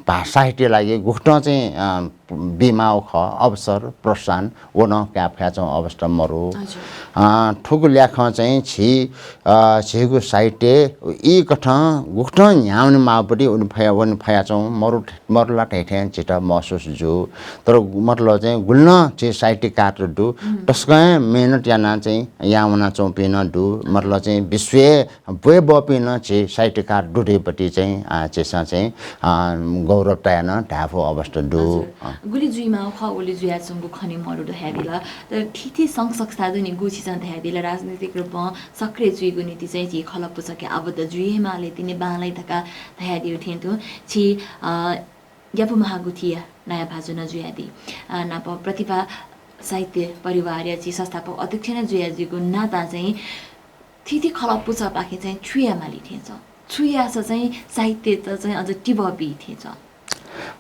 भा-, साहित्य लागि गुकथं चाहिँ, अ, बिमाउ खः, अवसर, प्रोत्साहन, व नं काये फयाच्वं अवस्था मरु। हजुर। अ, थुगु ल्याखं चाहिँ झी, अ, झीगु साहित्य ई कथं गुकथं न्ह्याउने माउपति उन फया, वन फयाच्वं मरु, मरुला धइथें झीत महसुस जू। तर मतलब चाहिँ गुलि नं झी साहित्यकार दु, तसकं मेहनत याना चाहिँ यावना च्वंपिं नं दु। मतलब चाहिँ विश्वय् ब्वय् बःपिं नं झी साहित्यकार दु धइपति चाहिँ, अ, झीसं चाहिँ, अ, गौरव तयाः नं धायेफु अवस्था दु। हजुर। अ। गुलि जुइमाउ खः, उलि जुयाच्वंगु खने मरु धयादिल। तर थीथी संघ संस्था दुनि गु झीसं धयादिल, राजनीतिक रूपं सक्रिय जुइगु निंतिं चाहिँ झी खलप पुचःके आबद्ध जुइ हे माले तिनि बांलाइ धकाः धयादिउ थें तुं झी, अ, ग्यापु महागुथिया नायः भाजु नं जुयादी। अ, नाप प्रतिभा साहित्य परिवारया झी संस्थापक अध्यक्ष नं जुयादीगु नातां चाहिँ थीथी खलप पुचःपाखें चाहिँ छु याये माली थें च्वं? छु याःसा चाहिँ साहित्यत चाहिँ अझ तिबः बी थें च्वं?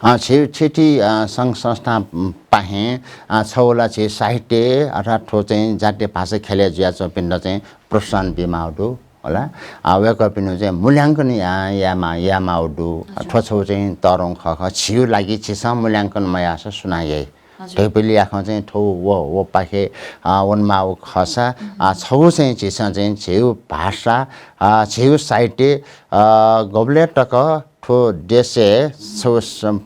अ, छि-, छिथी, अ, संघ संस्था, उम्, पाखें, अ, छौला छि साहित्य अर्थात् थ्व चाहिँ जातीय भाषा ख्यलय् जुयाच्वंपिन्त चाहिँ प्रोत्साहन बिमाउ दु, होला। अ, वय्कःपिनिगु चाहिँ मूल्यांकन या-, यायेमा-, यायेमाउ दु। अच्छा। थ्व छौ चाहिँ तःधंगु खः खः। छिउ लागि छिसं मूल्यांकन मयाःसा सुनां याइ? हजुर। धइपलियाखं चाहिँ थ्व व, व पाखे, अ, वनमाउ खःसा, अ, छौ चाहिँ झीसं चाहिँ झीउ भाषा, अ, झीउ साहित्य, अ, गबलय् तक थ्व देशय् छौ सम-,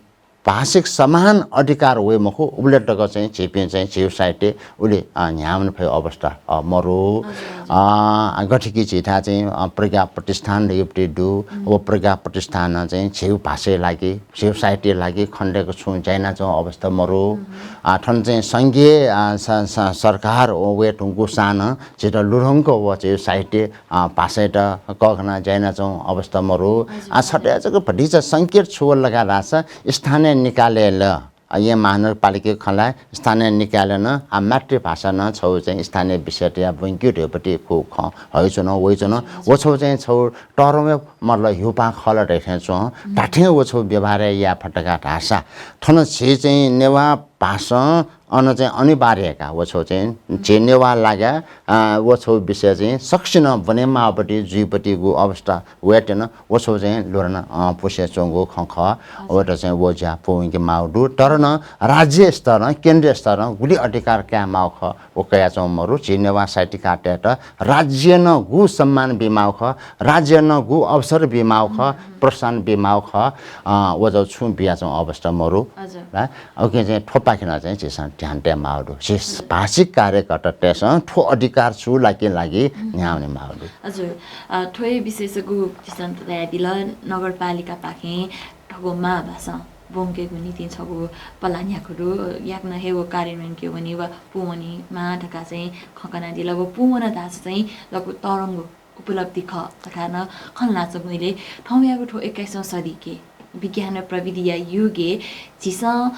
भाषिक समान अधिकार वइ मखु, उबलय् तक चाहिँ झीपिं चाहिँ झीउ साहित्य उलि, अ, न्ह्यावन फय् अवस्था, अ, मरु। हजुर, हजुर। अ, गथेकि झीथाय् चाहिँ, अ, प्रज्ञा प्रतिष्ठान धइपति दु। व प्रज्ञा प्रतिष्ठानं चाहिँ झीउ भाषाया लागि, झीउ साहित्यया लागि खनेदय्क छुं ज्या यानाच्वंगु अवस्था मरु। अ, थन चाहिँ संघीय, अ, स-, स-, सरकार व वये धुंकूसां नं झीत लुधंक व झीउ साहित्य, अ, भाषायात कःघाना ज्या यानाच्वंगु अवस्था मरु। हजुर। अ, छता जक भतिचा संकेत छु वल धकाः धाःसा स्थानीय निकायलय् ल, अ, येँ महानगरपालिकाया खँ ल्हाये, स्थानीय निकायलय् नं, अ, मातृभाषा नं छौ चाहिँ स्थानीय विषयत याये ब्वंकेगु धइपति खु खँ हइच्वन, वइच्वन। हजुर, हजुर। व छौ चाहिँ छौ तःधंगु मतलब ह्युपाः खः ला धइथें च्वं। धात्थें व छौ व्यवहार याये फत धकाः धाःसा थन झी चाहिँ नेवाः भाषां अन चाहिँ अनिवार्य का व छौ चाहिँ झी नेवाः लागा, अ, व छौ विषय चाहिँ सकसिनं ब्वनेमाःपति जुइपतिगु अवस्था वयेत्यन। व छौ चाहिँ लुधना, अ, पुसे च्वंगु खँ खः। हजुर। वय्त चाहिँ व ज्या पूवंकेमाउ दु। तर नं राज्य स्तरं, केन्द्रीय स्तरं गुलि अधिकार कायेमाउ खः, व कयाच्वं मरु। झी नेवाः साहित्यकारतय्त राज्यं नं गु सम्मान बीमाउ खः, राज्यं नं गु अवसर बीमाउ खः, प्रोत्साहन बीमाउ खः, अ, व जौ छुं बियाच्वं अवस्था मरु। हजुर। ला, उकिं चाहिँ थ्वपाखें नं चाहिँ झीसं ध्यान तयेमाउ दु। झी भाषिक कार्यकर्तातय्सं थ्व अधिकार छु लाके लागि न्ह्यावनेमाउ दु। हजुर। अ, थ्व हे विषयस गु झीसं धयादिल, नगरपालिकापाखें थःगु मांभाषां ब्वंकेगु निंतिं छगू पलाः न्ह्याकु दु। याकनं हे व कार्यान्वयन केवनी व पूवनीमाः धकाः चाहिँ खँ कनादिल। व पूवन धाःसा चाहिँ लघु तःधंगु उपलब्धि खः धकाः नं खँ ल्हानाच्वंगु इलय् थौंयागु थ्व एक्काइसौं सदीके विज्ञान व प्रविधिया युगय् झीसं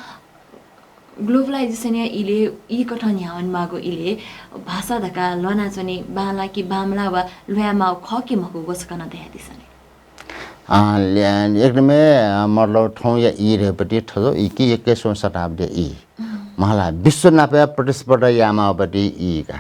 ग्लोबलाइजेसनया इलय् ई कथं न्ह्यावनेमाःगु इलय् भाषा धकाः ल्वानाच्वने बांला कि बांमला वा ल्वायेमाःगु खः कि मखु, व छकः नं धयादिसँ नि। अ, ल्या-, एकदमै, अ, मतलब थौंया ई धइपति थजौ ई कि एक्काइसौं शताब्दीया ई। मला, विश्व नापया प्रतिस्पर्धा यायेमाःपति ई का।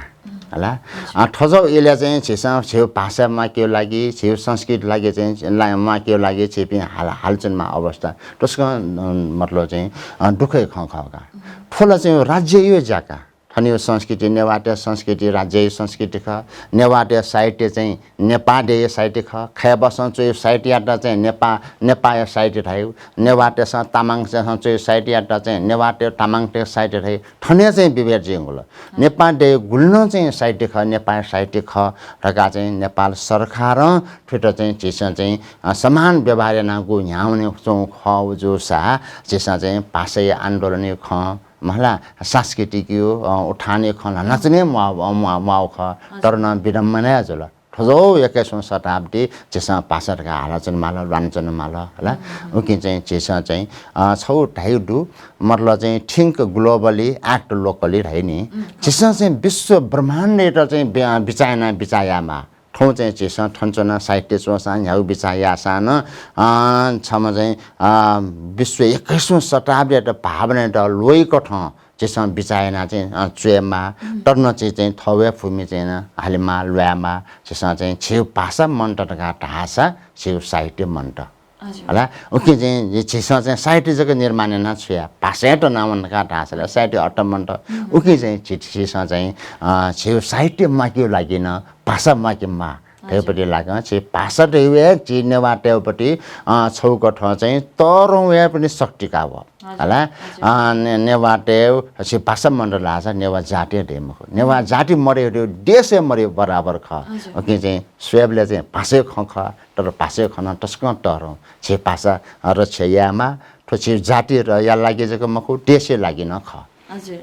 हला। अ, थजौ इलय् चाहिँ झीसं झीउ भाषा म्वाकेगु लागि, झीउ संस्कृति लागि चाहिँ ला-, म्वाकेगु लागि झीपिं हाल-, हालाच्वनेमाः अवस्था तसकं, अ, मतलब चाहिँ, अ, दुःखया खँ खः का। थ्व ला चाहिँ राज्यया ज्या का। थनिउ संस्कृति नेवाःतय् संस्कृति राज्यया संस्कृति खः। नेवाःतय् साहित्य चाहिँ नेपाः देय् साहित्य खः। खय्‌बसं च्वयु साहित्ययात चाहिँ नेपाः, नेपाःया साहित्य धायु। नेवाःतय्सं तामाङतय्सं च्वयु साहित्ययात चाहिँ नेवाःतय् तामाङतय् साहित्य धायु। थन हे चाहिँ विभेद जुइगु ल। नेपाः देय् गुलि नं चाहिँ साहित्य खः, नेपाःया साहित्य खः धकाः चाहिँ नेपाल सरकारं थुइत चाहिँ झीसं चाहिँ, अ, समान व्यवहार यानागु न्ह्यावने च्वंगु खः जूसा झीसं चाहिँ भाषाया आन्दोलनया खँ, मला, सांस्कृतिकया, अ, उत्थानया खँ ल्हानाच्वने म्वाः, अ, म्वाः, म्वाःगु खः। तर नं विडम्बना हे जुल। थ्व जव एक्काइसौँ शताब्दी झीसं भाषा धकाः हालाच्वनेमाल, ल्वानाच्वनेमाल, हला। उकिं चाहिँ झीसं चाहिँ, अ, छगू धाइगु दु, मतलब चाहिँ think globally, act locally धाइ नि। झीसं चाहिँ विश्व ब्रह्माण्डयात चाहिँ बि-, बिचाः यानाः बिचाः यायेमाः। थौं चाहिँ झीसं थन च्वनाः साहित्य च्वंसां, न्ह्यागु बिचाः याःसां नं, अ, छम्ह चाहिँ, अ, विश्व एक्काइसौँ शताब्दीयात भावनायात ल्वइकथं झीसं बिचाः यानाः चाहिँ, अ, च्वयेमाः। तर नं झी चाहिँ थःगु भूमि चाहिँ नं हालेमाः, ल्वायेमाः। झीसं चाहिँ झीगु भाषा मन्त धकाः धाःसा झीगु साहित्य मन्त। हजुर। हला, उकिं चाहिँ झीसं चाहिँ साहित्य जक निर्माण यानाः छु याये, भाषायात नां वन धकाः धाःसा ला साहित्य अर्थं मन्त। उकिं चाहिँ झी, झीसं चाहिँ, अ, झीगु साहित्य म्वाकेगु लागि नं भाषा म्वाकेमाः। हजुर। धइगुपट्टि लाकं झी भाषा धइगु हे झी नेवाःतय्गुपट्टि, अ, छगू कथं चाहिँ तःधं वयेगु पनि शक्ति का वः। हजुर, हला, हजुर। अ, ने-, नेवाःतय्गु झी भाषा मन्त धाःसा नेवाः जाति हे दइ मखु। नेवाः जाति मदयेगु देश हे मदयेगु बराबर खः। हजुर। उकिं चाहिँ स्वयेबलय् चाहिँ भाषाया खँ खः, तर भाषाया खँ नं तसकं तःधं। झी भाषा रक्षा यायेमाः, थ्व झी जातिया लागि जक मखु, देशया लागि नं खः। हजुर।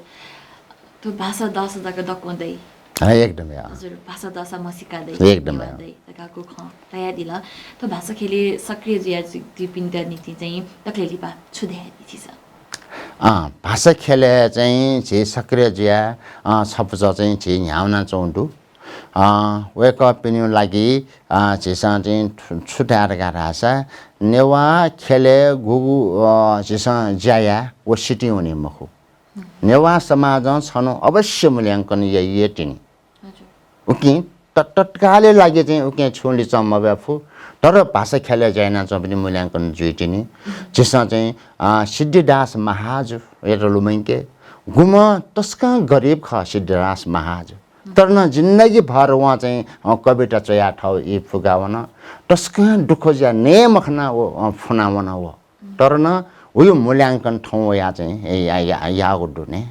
थ्व भाषा दःसा जक दक्वं दइ। अँ, एकदम, अँ। हजुर, भाषा दःसा म्हसीका दइ, एकदम, नेवाः अँ। दइ धकाः खँ धयादिल। थ्व भाषा ख्यलय् सक्रिय जुया जु-, जुइपिन्त निंतिं चाहिँ दकलय् लिपा छु धयादी छिसं? अँ, भाषा ख्यलय् चाहिँ झी सक्रिय जुया, अँ, छपुचः चाहिँ झी न्ह्यावना च्वंगु दु। अँ, वय्कःपिनिगु लागि, अँ, झीसं चाहिँ छु, छु धाये धकाः धाःसा, नेवाः ख्यलय् गुगु, अँ, झीसं ज्या याये, व सितिं वनी मखु। नेवाः समाजं छन्हु अवश्य मूल्यांकन याइ हे तिनि। हजुर। उकिं त-, तत्कालया लागि चाहिँ उकिं छुं लिचं मब्याफु, तर भाषा ख्यलय् ज्या यानाच्वंपिनि मूल्यांकन जुइ तिनि। झीसं चाहिँ, अ, सिद्धिदास महाजुयात लुमंके, गुम्ह तसकं गरिब खः सिद्धिदास महाजु। तर नं जिन्दगीभर वं चाहिँ, अ, कविता च्वयाः थःगु ई फुकावन। तसकं दुःख जुयाः नये मखनाः व, अ, फुना वन व। तर नं वया मूल्यांकन थौं वयाः चाहिँ या-, या-, याःगु दु नि।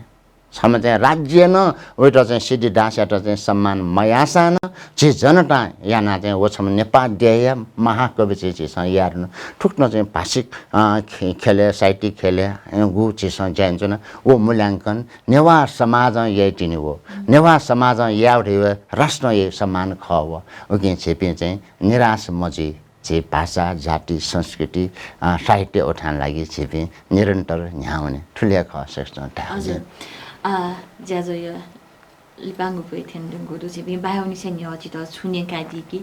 छम्ह चाहिँ राज्यं नं वयात चाहिँ सिद्धिदासयात चाहिँ सम्मान मयाःसां नं झी जनतां यानाः चाहिँ व छम्ह नेपाः देय्या महाकवि चाहिँ झीसं याये धुन। थुकथं चाहिँ भाषिक, अ, खे-, ख्यलय्, साहित्यिक ख्यलय्, अ, गु झीसं ज्या यानाच्वना। व मूल्यांकन नेवाः समाजं याइ तिनि व। नेवाः समाजं यायेगु धइगु राष्ट्रं याइगु सम्मान खः व। उकिं झीपिं चाहिँ निराश मजुइ। झी भाषा, जाति, संस्कृति, अ, साहित्य उठान लागि झीपिं निरन्तर न्ह्यावने। थुलि हे खः, श्रेष्ठ धाःगु। हजुर। अ, ज्याझ्वःया लिपांगु ब्वय् थ्यनेधुंगु दु, झीपिं बाया वनेसे न्ह्यः छितः छु न्यंकादी कि?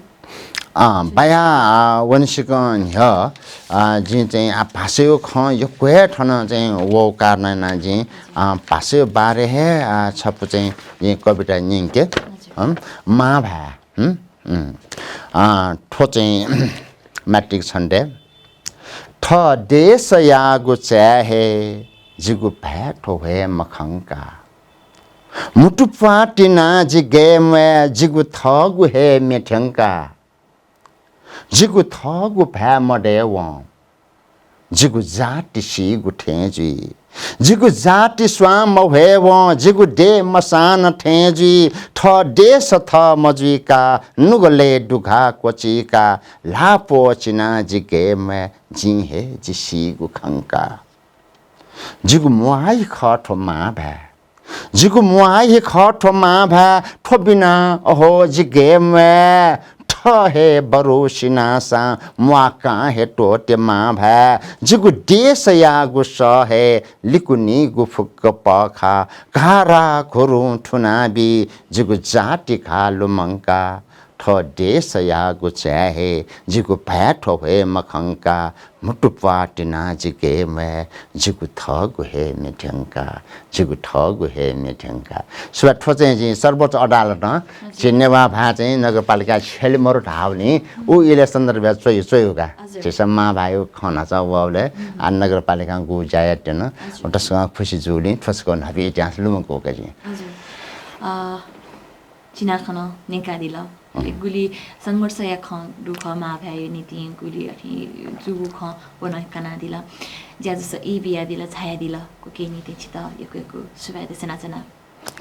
अ, बाया, अ, वनेसेकं न्ह्यः, अ, जिं चाहिँ, अ, भाषाया खँ यक्व हे थन चाहिँ वःगु कारणं यानाः जिं, अ, भाषाया बारे हे, अ, छपु चाहिँ जिं कविता न्यंके। हजुर। हँ, मांभाय्, हुँ? उम्, अ, थ्व चाहिँ मैत्रेयीक छन्दय्। थः देशयागु चाय् हे जिगु भाय् थ्व ह्वये मखंका। म्हुतु प्वाः तिनाः जि गय् म्वाये जिगु थःगु हे म्ये थ्यंका। जिगु थःगु भाय् मदयेवं जिगु जाति सीगु थें जुइ। जिगु जाति स्वां मह्वयेवं जिगु देय् मसाःन थें जुइ। थः देश थः मजुइका नुगलय् दुघाः क्वचीका ल्हाः प्वःचिनाः जि गय् म्वाये जिं हे जि सीगु खंका। जिगु म्वाः हे खः थ्व मांभाय्। जिगु म्वाः हे खः थ्व मांभाय्, थ्व बिना अहो जि गय् म्वाये। थः हे बरु सिनासां म्वाकां हे त्वःते मांभाय्। जिगु देशयागु सः हे लिकुनीगु फुक्क पःखाः, घाःराः घुरुं थुनाबी जिगु जाति घाः लुमंका। थः देशयागु चाय् हे जिगु भाय् थ्व ह्वये मखंका। म्हुतु प्वाः तिनाः जि गय् म्वाये, जिगु थःगु हे म्ये थ्यंका, जिगु थःगु हे म्ये थ्यंका। सुभाय्, थ्व चाहिँ जिं सर्वोच्च अदालतं हजुर। झी नेवाः भाय् चाहिँ नगरपालिका छ्यले मरु धाःबलय् उ इलय् सन्दर्भय् च्वय्, च्वय् का। हजुर। झीसं मांभाय्‌या खँ न्हाचः वःबलय् आ नगरपालिकां गु ज्या यायेत्यन। हजुर। व तसकं खुसि जूगुलिं थ्व छकः न्हापि इतिहास लुमंकूगु का जिं। हजुर। अ, चिनाखँ नं न्यंकादिल। अले गुलि संघर्षया खँ दु खः मांभाय्‌या निंतिं, गुलि अथे जूगु खँ व नं कनादिल। ज्याझ्वलय् ई बियादिल, झायादिल। उकिया निंतिं छितः यक्व यक्व सुभाय् देछानाच्वना।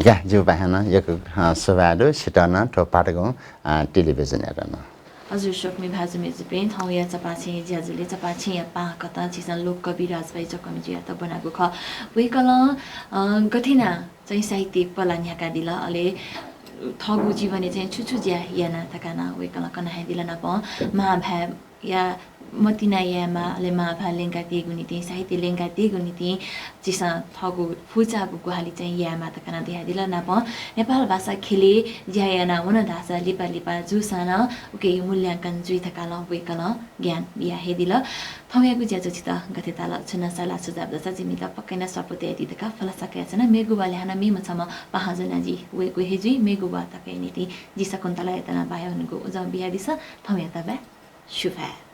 का, जिगु पाखें नं यक्व, अ, सुभाय् दु, छितः नं थ्व पाटगुं, अ, टेलिभिजनयात नं। हजुर, स्वकुमि भाजु मय्‌जुपिं, थौंया चपाःछेँया ज्याझ्वलय् चपाःछेँया पाहांकथं झीसं लोककवि राजभाइ जकःमिजुयात ब्वनागु खः। वय्‌कलं, अ, गथे यानाः चाहिँ साहित्यिक पला न्ह्याकादिल, अले थःगु जीवनय् चाहिँ छु छु ज्या याना धकाः नं वय्कलं कना हे दिल नापं। मांभाय्‌या मतिना यायेमाः, अले मांभाय् ल्यंकातयेगु निंतिं, साहित्य ल्यंकातयेगु निंतिं झीसं थःगु फुचाःगु ग्वाहालि चाहिँ यायेमाः धकाः नं धयादिल नापं। नेपाल भाषा ख्यलय् ज्या याना वन धाःसा लिपा लिपा जूसां नं उकिया मूल्यांकन जुइ धकाः नं वय्कलं ज्ञान बिया हे दिल। थौंयागु ज्याझ्वः छितः गथे ताल, छुं नं सल्लाह सुझाव दःसा जिमित पक्कै नं स्वापू तयादी धकाः भलसा कयाच्वना। मेगु वालय् हानं मेम्ह छम्ह पाहां ज्वनाः जि वयेगु हे जुइ। मेगु वा तकया निंतिं जि शकुन्तलायात नं बाया वनेगु उजं बियादिसँ। थौंयात बाय्, सुभाय्।